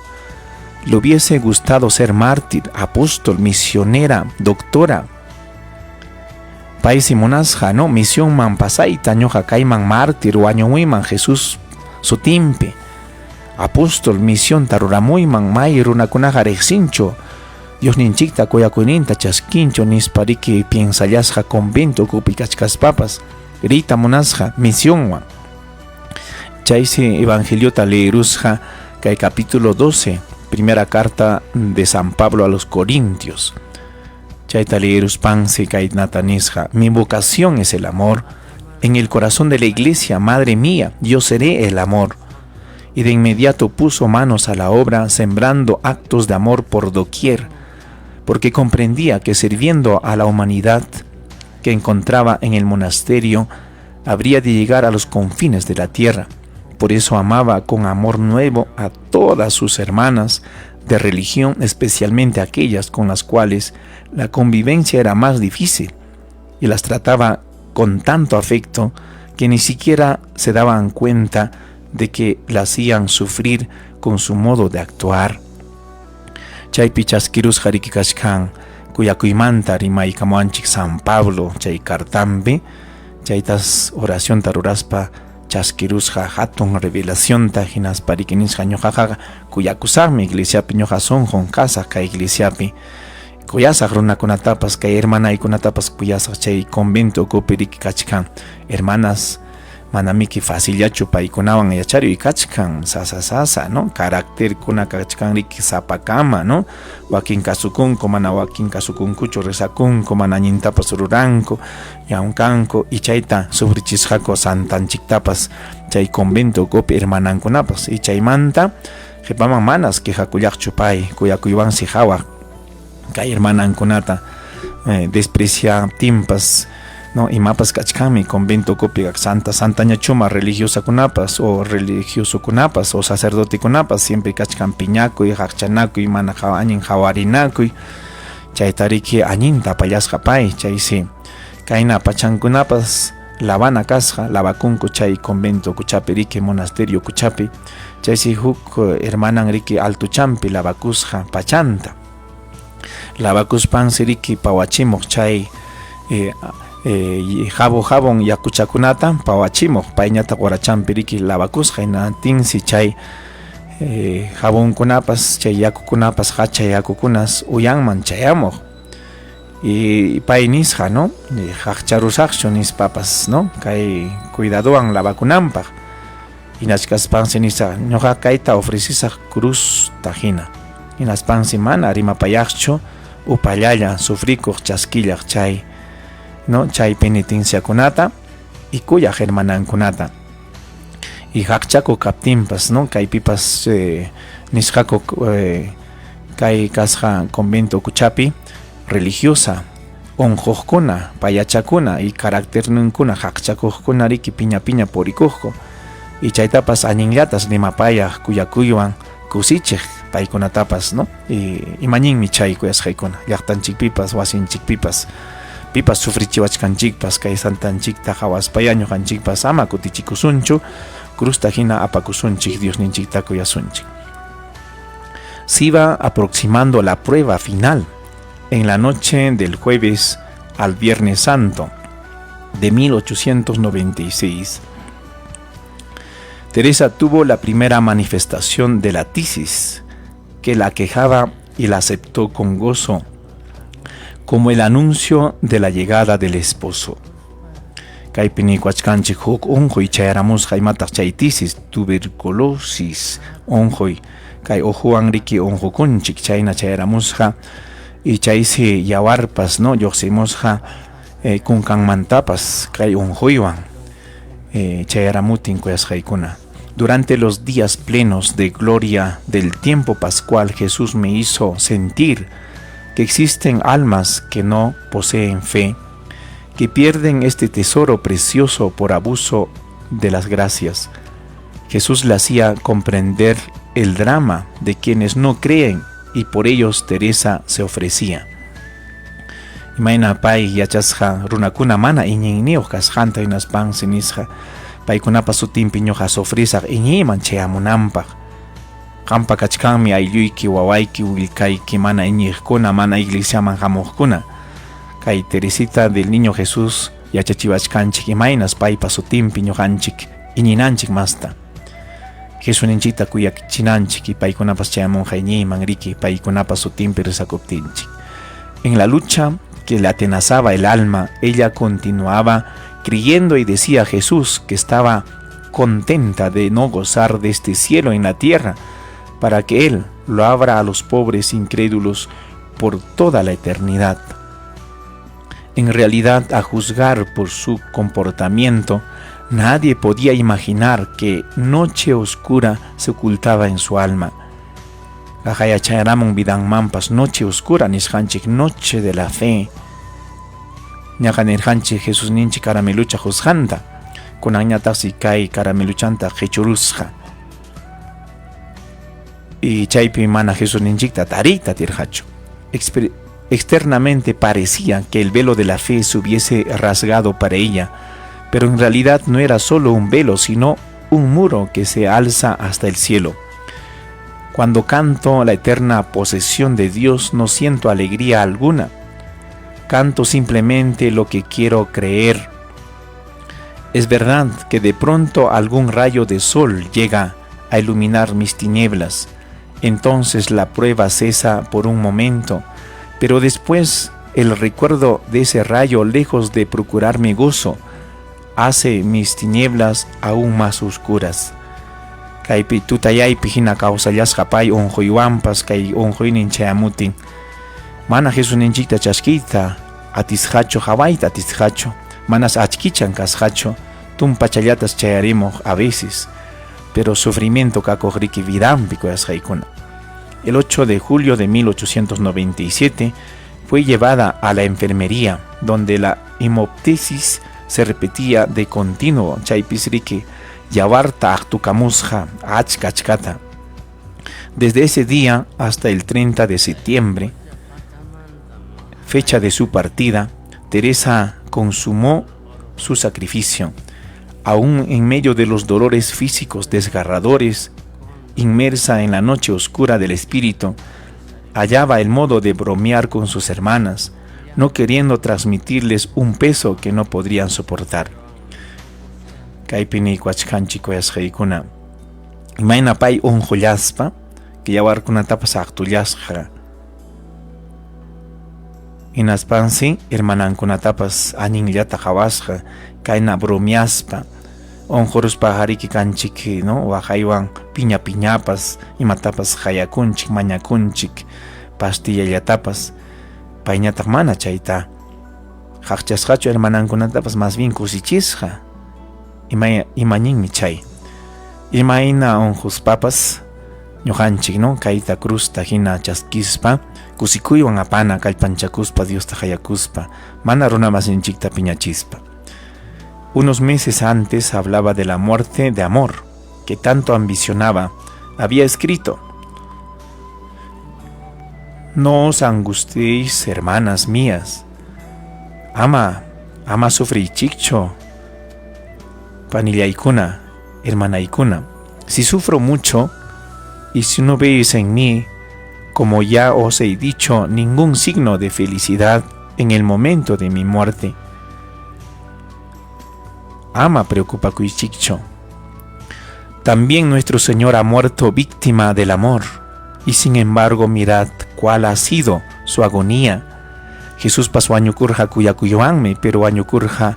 Le hubiese gustado ser mártir, apóstol, misionera, doctora. Paysi munasqa, no? Misionman pasayta ñuqa kayman mártir wañumuyman Jesús sutinpi. Apóstol misionta ruramuyman may runakunaqa riqsinchu Diosninchikta kuyakuyninta chaskinchu nispa riki piensallasqa convento ukupi kachkaspapas riyta munasqa misionwan. Chaysi evangeliota leerusqa kay capítulo 12, primera carta de San Pablo a los Corintios. Chayta leeruspansi kaynata nisqa, mi vocación es el amor. En el corazón de la iglesia, madre mía, yo seré el amor. Y de inmediato puso manos a la obra, sembrando actos de amor por doquier, porque comprendía que sirviendo a la humanidad que encontraba en el monasterio, habría de llegar a los confines de la tierra. Por eso amaba con amor nuevo a todas sus hermanas de religión, especialmente aquellas con las cuales la convivencia era más difícil, y las trataba con tanto afecto que ni siquiera se daban cuenta de que la hacían sufrir con su modo de actuar. Chaypi chaskirusqa riki kachkan kuyakuymanta rimaykamuwanchik San Pablo chay cartampi, chaytas oracionta ruraspa chaskirusqa hatun revelacionta hinaspa riki nisqa ñuqaqa kuyakusaqmi iglesiapi, ñuqa sunqun kasaq kay iglesiapi, kuyasaq runakunatapas, kay hermanaykunatapas kuyasaq chay convento ukupi riki kachkan hermanas manamiki facillachu paykunawan yacharuy kachkan, sasa sasa, no? Caracterkuna kachkan riki sapakama, no? Wakin kasukunku, mana wakin kasukunkuchu, rezakunku, mana allintapas ruranku, llamkanku, y chayta sufrichisqaku santanchiktapas chay convento ukupi hermanankunapas, y chaymanta qhipaman manas quejakullaqchu pay, kuyakuywansi hawaq kay hermanankunata despreciaptinpas, no, imapas kachkanmi convento ukupi santa santañachuma religiosakunapas o religiosokunapas o sacerdotekunapas siempre kachkan piñakuy, qaqchanakuy, mana allin hawarinakuy, chayta riki allinta apallasqa pay, chaysi kayna pachankunapas lavana kasqa, lavakunku chay convento ukuchapi riki, monasterio ukuchapi, chaysi huk hermanan riki altuchampi lavakusqa pachanta, lavakuspansi riki pawachimuq chay jabon jabon yakuchakunata pawachimuq, payñataq horachampi riki lavakusqa, hinaptinsi chay jabonkunapas chay yakukunapas hacha yakukunas uyanman chayamuq, y pay nisqa, no, qaqcharusaqchu nispapas, no, kay cuidadowan lavakunanpaq, hinachkaspansi nisqa ñuqa kayta ofrecisaq cruzta hina, hinaspansi mana rimapayaqchu upallalla sufrikuq chaskillaq chay, no, chay penitenciakunata y kuyaq hermanankunata, y qaqchakuq kaptinpas, no, kaypipas nisqaku kay kasqa convento ukuchapi religiosa unquqkuna, payachakuna y caracterninkuna qaqchakuqkuna riki piña piña purikuqku, y chaytapas allinllatas rimapayaq kuyakuywan kusichiq paykunatapas, no, y imañinmi chay kuyasqaykuna llaqtanchikpipas wasinchikpipas pipas sufrichiwachkanchikpas kay santanchikta hawaspaya ñuqanchikpas ama kutichikusunchu, cruzta hina apakusunchik, Diosninchikta kuyasunchik. Se iba aproximando la prueba final en la noche del jueves al Viernes Santo de 1896. Teresa tuvo la primera manifestación de la tisis que la aquejaba y la aceptó con gozo, como el anuncio de la llegada del esposo. Kaypi nikuachkanchik huk unquy chayaramusqa imataq chay tisis, tuberculosis unquy, kay uhuwan riki unqukunchik chayna chayaramusqa, y chaysi yawarpas, no, lluqsimusqa kunkanmantapas kay unquywan chayaramutin kuyasqaykuna. Durante los días plenos de gloria del tiempo pascual, Jesús me hizo sentir que existen almas que no poseen fe, que pierden este tesoro precioso por abuso de las gracias. Jesús le hacía comprender el drama de quienes no creen y por ellos Teresa se ofrecía. Imayna pay yachasqa runakuna mana iñiyniyuq kasqanta hinaspansi nisqa paykunapa sutinpi ñuqa sufrisaq iñiyman chayamunanpaq. Qampa kachkanmi aylluyki, wawayki, willkayki mana iñiqkuna, mana iglesiaman hamuqkuna. Kay Teresita del Niño Jesús yachachiwachkanchik imaynas paypa sutinpi ñuqanchik iñinanchik masta. Jesusninchikta kuyachinanchik y paykunapas chayamunqa iñiyman riki paykunapa sutinpi rezakuptinchik. En la lucha que le atenazaba el alma, ella continuaba creyendo y decía a Jesús que estaba contenta de no gozar de este cielo en la tierra, para que Él lo abra a los pobres incrédulos por toda la eternidad. En realidad, a juzgar por su comportamiento, nadie podía imaginar que noche oscura se ocultaba en su alma. Qaqayachayaramun vidanmanpas noche oscura nisqanchik noche de la fe. Ñaqa nirqanchik Jesusninchik karamelucha qusqanta, kunanñataqsi kay karameluchanta qichurusqa. Y chaypi mana Jesusninchikta tariyta atirqachu. Externamente parecía que el velo de la fe se hubiese rasgado para ella, pero en realidad no era solo un velo, sino un muro que se alza hasta el cielo. Cuando canto la eterna posesión de Dios no siento alegría alguna. Canto simplemente lo que quiero creer. Es verdad que de pronto algún rayo de sol llega a iluminar mis tinieblas. Entonces la prueba cesa por un momento, pero después el recuerdo de ese rayo, lejos de procurarme gozo, hace mis tinieblas aún más oscuras. Kaypi tutayaypi hina kawsallasqa pay unquywanpas kay unquynin chayamutin. Mana Jesusninchikta chaskiyta atisqachu, qawayta atisqachu, manas achkichan kasqachu, tumpachallatas chayarimuq a veces, pero sufrimiento kakuq riki vidanpi kuyasqaykuna. El 8 de julio de 1897 fue llevada a la enfermería, donde la hemoptisis se repetía de continuo. Chaypis riki yawarta aqtukamusqa achka achkata. Desde ese día hasta el 30 de septiembre, fecha de su partida, Teresa consumó su sacrificio. Aún en medio de los dolores físicos desgarradores, inmersa en la noche oscura del espíritu, hallaba el modo de bromear con sus hermanas, no queriendo transmitirles un peso que no podrían soportar. Kaypi niykuwachkanchik kuyasqaykuna. Imayna pay unqullaspa, que yawarkunatapas aqtullasqa. Hinaspansi hermanankunatapas allinllata qhawasqa, kayna bromeaspa, unquruspa hariki kanchik, no, waqaywan piña piñapas, imatapas qayakunchik, mañakunchik, pastillallatapas, payñataq mana chayta qaqchasqachu hermanankunatapas más bien kusichisqa. Ima imañinmi chay. Imayna unquspapas ñuqanchik, no, kayta cruzta hina chaskispa, kusikuywan apana kallpanchakuspa Diosta hayakuspa, mana runa masinchikta piñachispa. Unos meses antes hablaba de la muerte de amor que tanto ambicionaba. Había escrito: No os angustiéis, hermanas mías. Ama, ama sufriychikchu, panillaykuna, hermanaykuna. Si sufro mucho y si no veis en mí, como ya os he dicho, ningún signo de felicidad en el momento de mi muerte, ama preocupakuychikchu. También nuestro Señor ha muerto víctima del amor, y sin embargo mirad cuál ha sido su agonía. Jesuspas wañukurqa kuyakuywanmi, pero wañukurqa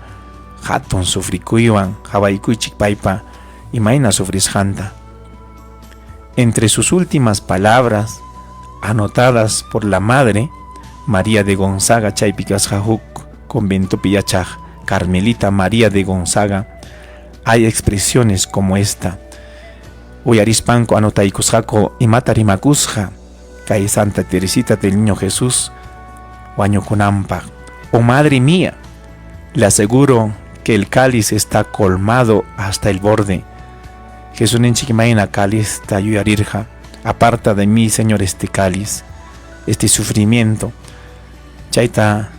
hatun sufrikuywan, qawaykuychik paypa imayna sufrisqanta. Entre sus últimas palabras, anotadas por la madre, María de Gonzaga, chaypi kasqa huk conventopi yachaq Carmelita María de Gonzaga, hay expresiones como esta. Uyarispanku anotaykusqaku imata rimakusqa kay Santa Teresita del Niño Jesús wañukunanpaq. Oh madre mía, le aseguro que el cáliz está colmado hasta el borde. Jesusninchik imayna calizta yuyarirqa, aparta de mí, Señor, este cáliz, este sufrimiento. Chayta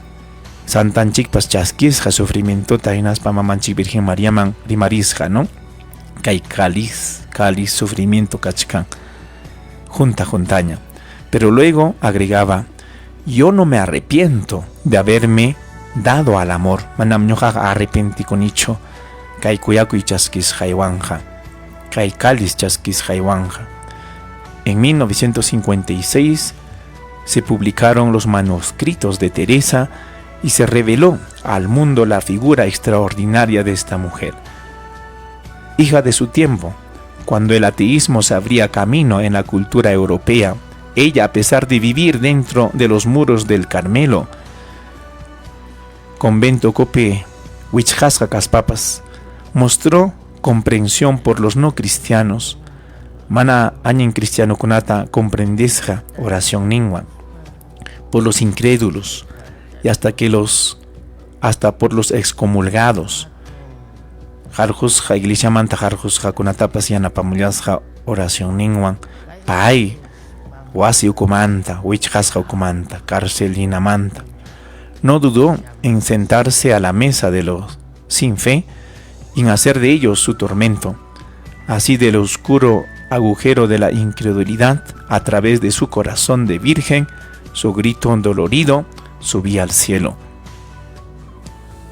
santanchikpas chaskisqa sufrimientota hinaspa mamanchik Virgen Mariaman rimarisqa, ¿no? Kay cáliz, cáliz, sufrimiento kachkan, junta juntaña. Pero luego agregaba, yo no me arrepiento de haberme dado al amor. Manam ñuqaqa arrepentikunichu kay kuyakuy chaskisqaywanja, kay cáliz chaskisqaywanja. En 1956 se publicaron los manuscritos de Teresa y se reveló al mundo la figura extraordinaria de esta mujer. Hija de su tiempo, cuando el ateísmo se abría camino en la cultura europea, ella, a pesar de vivir dentro de los muros del Carmelo, convento cope wichqasqa kaspapas, mostró comprensión por los no cristianos, mana allin cristianokunata comprendisqa oracionninwan, por los incrédulos y hasta por los excomulgados. Qarqusqa iglesiamanta qarqusqakunatapas yanapamullasqa oracionninwan, pay wasi ukumanta, wichqasqa ukumanta, cárcel hinamanta. No dudó en sentarse a la mesa de los sin fe y en hacer de ellos su tormento. Así del oscuro agujero de la incredulidad, a través de su corazón de virgen, su grito dolorido subía al cielo.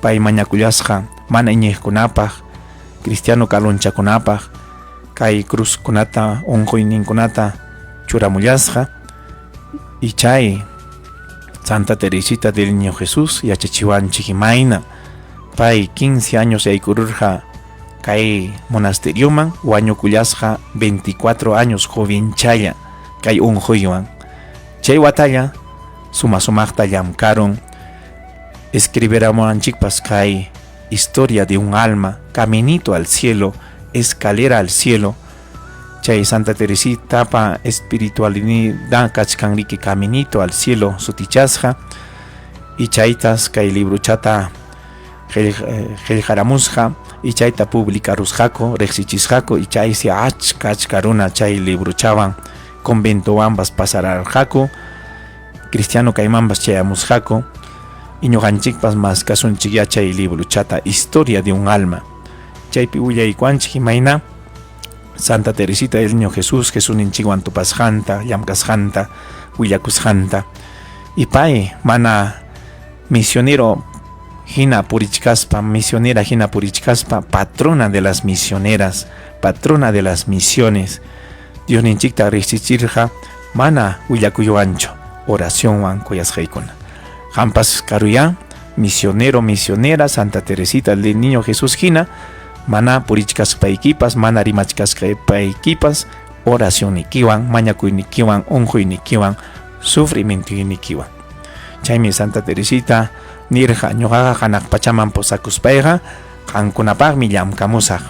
Pay mañakullasqa mana iñiqkunapaq, cristiano karunchakunapaq, kay cruzkunata, unquyninkunata churamullasqa, y chay Santa Teresita del Niño Jesús yachachiwanchik imayna pay 15 años yaykururqa kay monasterioman, wañukullasqa 24 años jovenchalla kay unquywan. Chay watalla suma sumaqta llamkarun, escribiramuwanchikpas kay historia de un alma, caminito al cielo, escalera al cielo. Chay Santa Teresita pa espiritualidad kachkan riki caminito al cielo sutichasqa, y chaytas kay libruchata qillqaramusqa y chayta publicarusqaku, riqsichisqaku, y chaysi achka achka runa chay libruchawan conventowanpas pasararqaku, cristiano kaymanpas chayamusqaku, y ñuqanchikpas maskasunchik chay libruchata, historia de un alma. Chaypi willaykuanchik imayna Santa Teresita del Niño Jesús, Jesusninchikwan tupasqanta, llamkasqanta, willakusqanta. Y pay mana misionero hina purichkaspa, misionera hina purichkaspa, patrona de las misioneras, patrona de las misiones. Diosninchikta riqsichirqa mana willakuywanchu, oracionwan kuyasqaykuna. Qampas karuya, misionero, misionera, Santa Teresita del Niño Jesús hina, mana purichkaspaykipas, mana rimachkaspaykipas, oracionnikiwan, mañakuynikiwan, unquynikiwan, sufrimientuynikiwan. Chaymi Santa Teresita nirqa, ñuqaqa hanaq pachaman posakuspayqa, qamkunapaqmi llamkamusaq.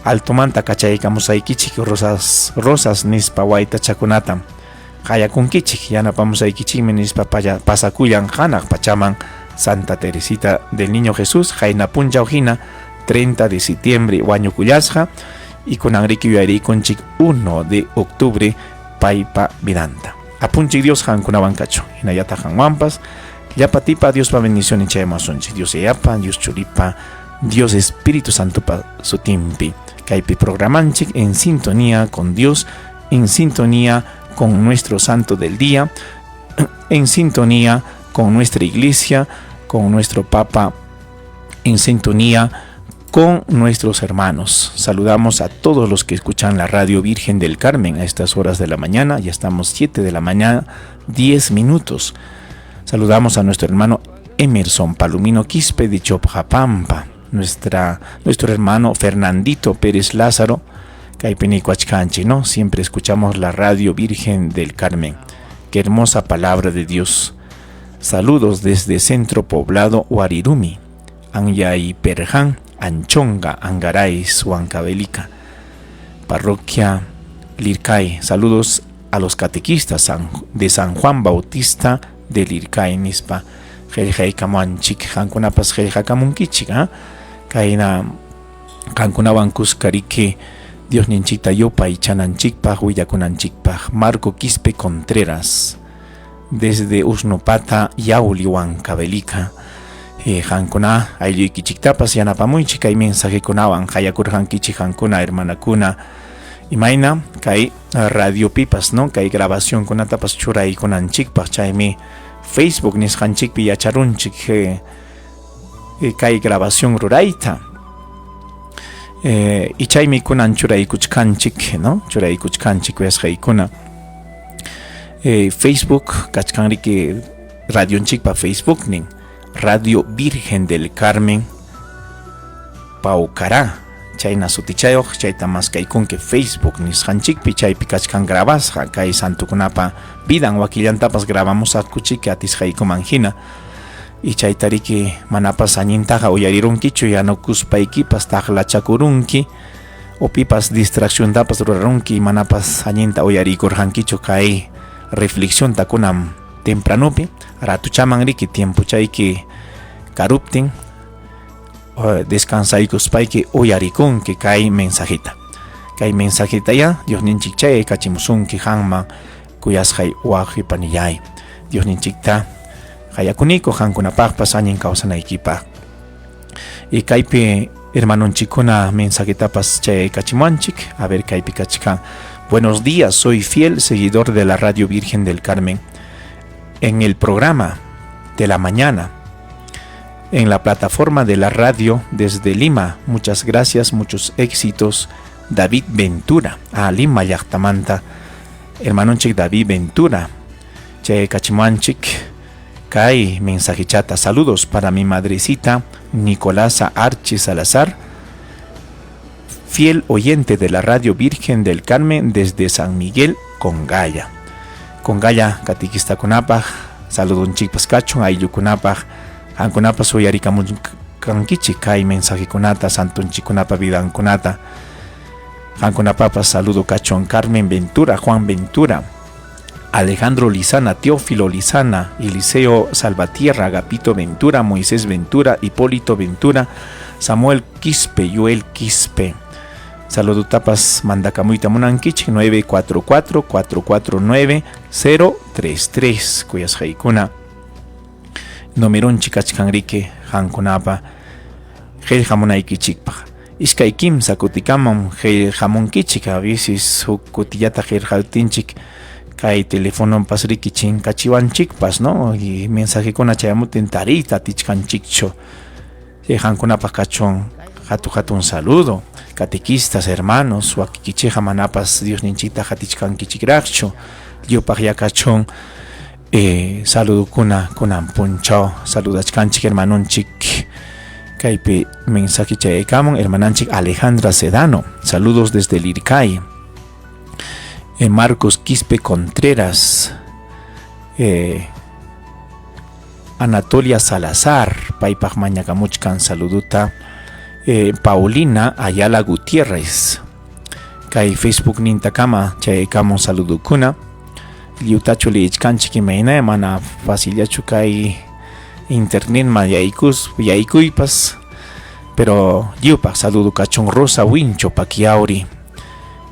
Altomanta kachaykamusaykichik rosas, rosas nispa waytachakunatam. Qayakunkichik, yanapamusaykichikmi nispa pasakullan hanaq pachaman Santa Teresita del Niño Jesús, qayna punchaw hina, 30 de septiembre wañukullasqa, y kunanriki yuyarikunchik 1 de octubre paypa vidanta. Apunchik Dios qamkunawan kachun, hinallataq qanwanpas, llapa tipa Diospa bendición chayamusunchik. Dios Yayapa, Dios Churipa, Dios Espíritu Santo pa sutinpi. Kaypi programanchik en sintonía con Dios, en sintonía con nuestro santo del día, en sintonía con nuestra iglesia, con nuestro Papa, en sintonía con nuestros hermanos. Saludamos a todos los que escuchan la Radio Virgen del Carmen a estas horas de la mañana. Ya estamos 7 de la mañana, 10 minutos. Saludamos a nuestro hermano Emerson Palomino Quispe de Chopjapampa, nuestro hermano Fernandito Pérez Lázaro, kaypi nikuachkanchik, ¿no? Siempre escuchamos la Radio Virgen del Carmen. Qué hermosa palabra de Dios. Saludos desde Centro Poblado Huarirumi, Anyay Perján, Anchonga, Angaray, Huancavelica, Parroquia Lircay. Saludos a los catequistas de San Juan Bautista de Lircay, nispa. Qillqaykamuanchik, qamkunapas qillqakamunkichik, ¿ah? Kayna qamkunawan kuskariki Diosninchikta yupaychananchikpaq, willakunanchikpaq. Marco Quispe Contreras, desde Usnupata, Yauli, Huancavelica. Qankuna aylluykichiktapas yanapamuychik kay mensajekunawan qayakurqankichik qankuna hermanakuna imayna kay radiopipas, no, kay grabacionkunatapas churaykunanchikpaq. Chaymi Facebook nisqanchikpi yacharunchik kay grabación rurayta. Y chaymi kunan churaykuchkanchik, no, churaykuchkanchik kuyasqaykuna. Facebook kachkanriki radionchikpa Facebook nin Radio Virgen del Carmen Paucará, chayna sutichayuq, chayta maskaykunki Facebook nisqanchikpi, chaypi kachkan grabasqa kay santukunapa vidan, wakillantapas grabamusaqkuchiki atisqaykuman hina. Y chaytariki manapas allintaqa uyarirunkichu, yanukuspaykipas taqlachakurunki o pipas distracciontapas rurarunki, manapas allinta uyarikurqankichu kay reflexionta kunan tempranopi, ratuchaman riki tiempochayki karuptin descansaykuspayki uyarikunki kay mensajita. Kay mensajita ya Diosninchik chay kachimusunki qanman kuyasqay wawqi panillay. Diosninchikta qayakuniko qankunapaqpas allin kawsanaykipaq. Y kaypi hermanonchikuna mensajitapas chay kachimuanchik. A ver, kaypi kachkan. Buenos días, soy fiel seguidor de la Radio Virgen del Carmen. En el programa de la mañana, en la plataforma de la radio desde Lima. Muchas gracias, muchos éxitos. David Ventura, a Lima llaqtamanta, hermanonchik David Ventura. Chay kachimuanchik kay mensajichata. Saludos para mi madrecita Nicolasa Archi Salazar, fiel oyente de la Radio Virgen del Carmen desde San Miguel, Congaya. Congaya katikistakunapaq saludonchikpas kachun, ayllukunapaq, qankunapas uyarikamunkankichik kay mensajekunata, santonchikkunapa vidankunata. Qankunapapas saludo kachun Carmen Ventura, Juan Ventura, Alejandro Lizana, Teófilo Lizana, Eliseo Salvatierra, Agapito Ventura, Moisés Ventura, Hipólito Ventura, Samuel Quispe, Joel Quispe. Saludo tapas mandakamuyta munankichik 944-449-033. Kuyasqaykuna numerunchik kachkanriki qankunapa qillqamunaykichikpaq. Iskay kimsa kutikamam qillqamunkichik, a veces huk kutillata qillqaptinchik kay telefonopas riki chinkachiwanchikpas, no, y mensajekuna chayamutin tariyta atichkanchikchu. Qankunapaq kachun hatu hatun saludo, catequistas, hermanos, wakikichikqa manapas Diosninchikta hatichkankichikraqchu, lliwpaq yakachun saludukuna kunan punchaw saludachkanchik hermanonchik. Kaypi mensaje chayaykamun hermananchik Alejandra Sedano, saludos desde Lircay. Marcos Quispe Contreras, Anatolia Salazar, paypaq mañakamuchkan saluduta, Paulina Ayala Gutiérrez. Kay Facebook nintakama chayaykamun saludukuna. Lliwtachu liichkanchik imayna mana facillachu kay internetman yaykuypas, pero lliwpaq saludo kachun Rosa Wincho Paquiauri.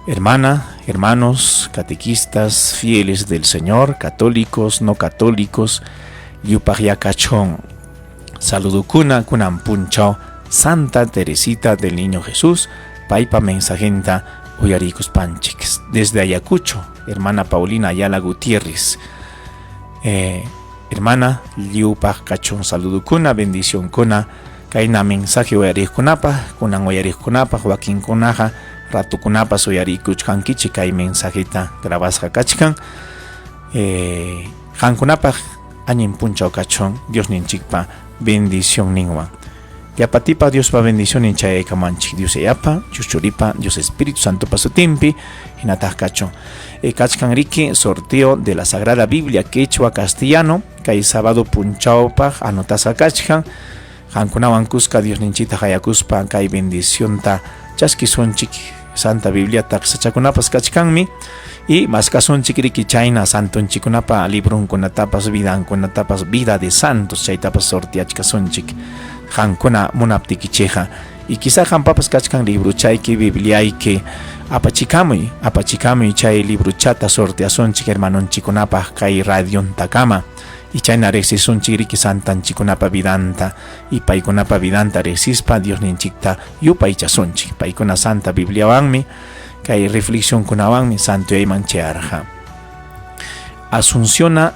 Hermana, hermanos, catequistas, fieles del Señor, católicos, no católicos, lliwpaq yakachun saludukuna kunan punchaw Santa Teresita del Niño Jesús, paypa mensajenta uyarikuspanchik. Desde Ayacucho, hermana Paulina Ayala Gutiérrez. Hermana, lliwpaq kachun saludukuna, bendicionkuna, kayna mensaje uyariqkunapaq, kunan uyariqkunapaq, wakinkunaqa ratukunapas uyarikuchkankichik kay mensajeta grabasqa kachkan. Qankunapaq allin punchaw kachun Diosninchikpa bendicionninwan. Llapatipa Diospa bendicionnin chayaykamanchik, Dios Yayapa, Dios Churipa, Dios Espíritu Santopa sutinpi, hinataq kachun. Kachkan riki sorteo de la Sagrada Biblia Quechua Castellano, kay sábado punchawpaq anotasqa kachkan. Qankunawan kuska Diosninchikta hayakuspa kay bendicionta chaskisunchik. Santa Biblia taqsachakunapas kachkanmi y maskasunchik riki chayna santonchikunapa librunkunatapas vidankunatapas vida de santos chaytapas sorteachkasunchik. Qankuna munaptikichikqa Y quizá qampapas kachkan libruchayki, bibliayki, apachikamuy, apachikamuy chay libruchata sorteasunchik hermanonchikunapaq kay radiontakama. Y chayna riqsisunchik riki santanchikunapa vidanta y paykunapa vidanta riqsispa Diosninchikta yupaychasunchik. Paykuna santa Bibliawanmi kay reflexionkunawanmi santoyayman chayarqa. Asunciona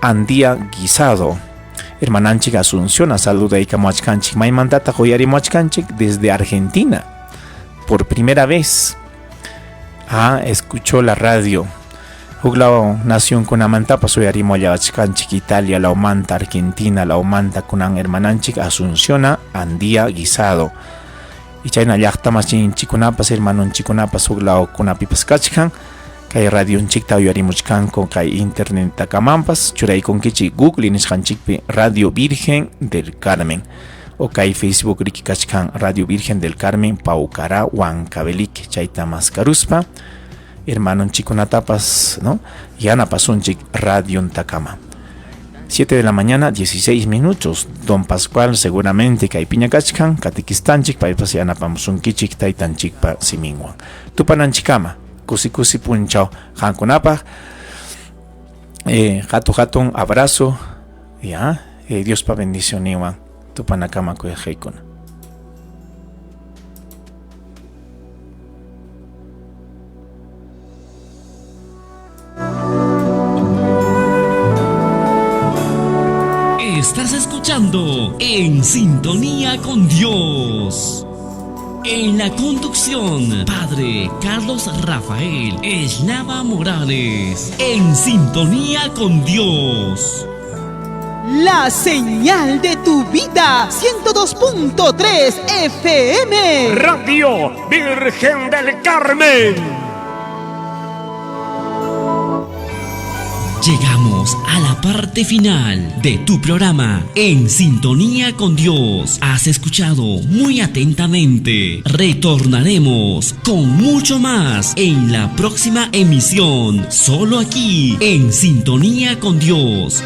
Andía Guisado. Hermananchik Asunciona saludaykamuachkanchik. Maymantataq uyarimuachkanchik desde Argentina. Por primera vez. Ah, escuchó la radio. Huklaw nacionkunamantapas uyarimullawachkanchik Italia lawmanta, Argentina lawmanta kunan hermananchik Asunciona Andía Guisado. Y chayna llaqtamasinchikkunapas hermanonchikkunapas huk lawkunapipas kachkan kay radionchikta uyarimuchkanku kay internetakamanpas churaykunkichik Google nisqanchikpi Radio Virgen del Carmen o kay Facebook riki kachkan Radio Virgen del Carmen Paucará Huancavelique chayta maskaruspa hermanonchikkunatapas no yanapasunchik radiontakama. 7 de la mañana, 16 minutos. Don Pascual seguramente kaypiña kachkan, katequistanchik, paypas yanapamusunkichik taytanchikpa siminwan. Tupananchikama, kusi kusi punchaw qamkunapaq. Hatu hatun abrazo, ya, Diospa bendicionninwan tupanakama kuyaqaykuna. Estás escuchando En Sintonía con Dios. En la conducción, Padre Carlos Rafael Eslava Morales. En Sintonía con Dios. La señal de tu vida, 102.3 FM. Radio Virgen del Carmen. Llegamos a la parte final de tu programa En Sintonía con Dios. Has escuchado muy atentamente. Retornaremos con mucho más en la próxima emisión, solo aquí en Sintonía con Dios.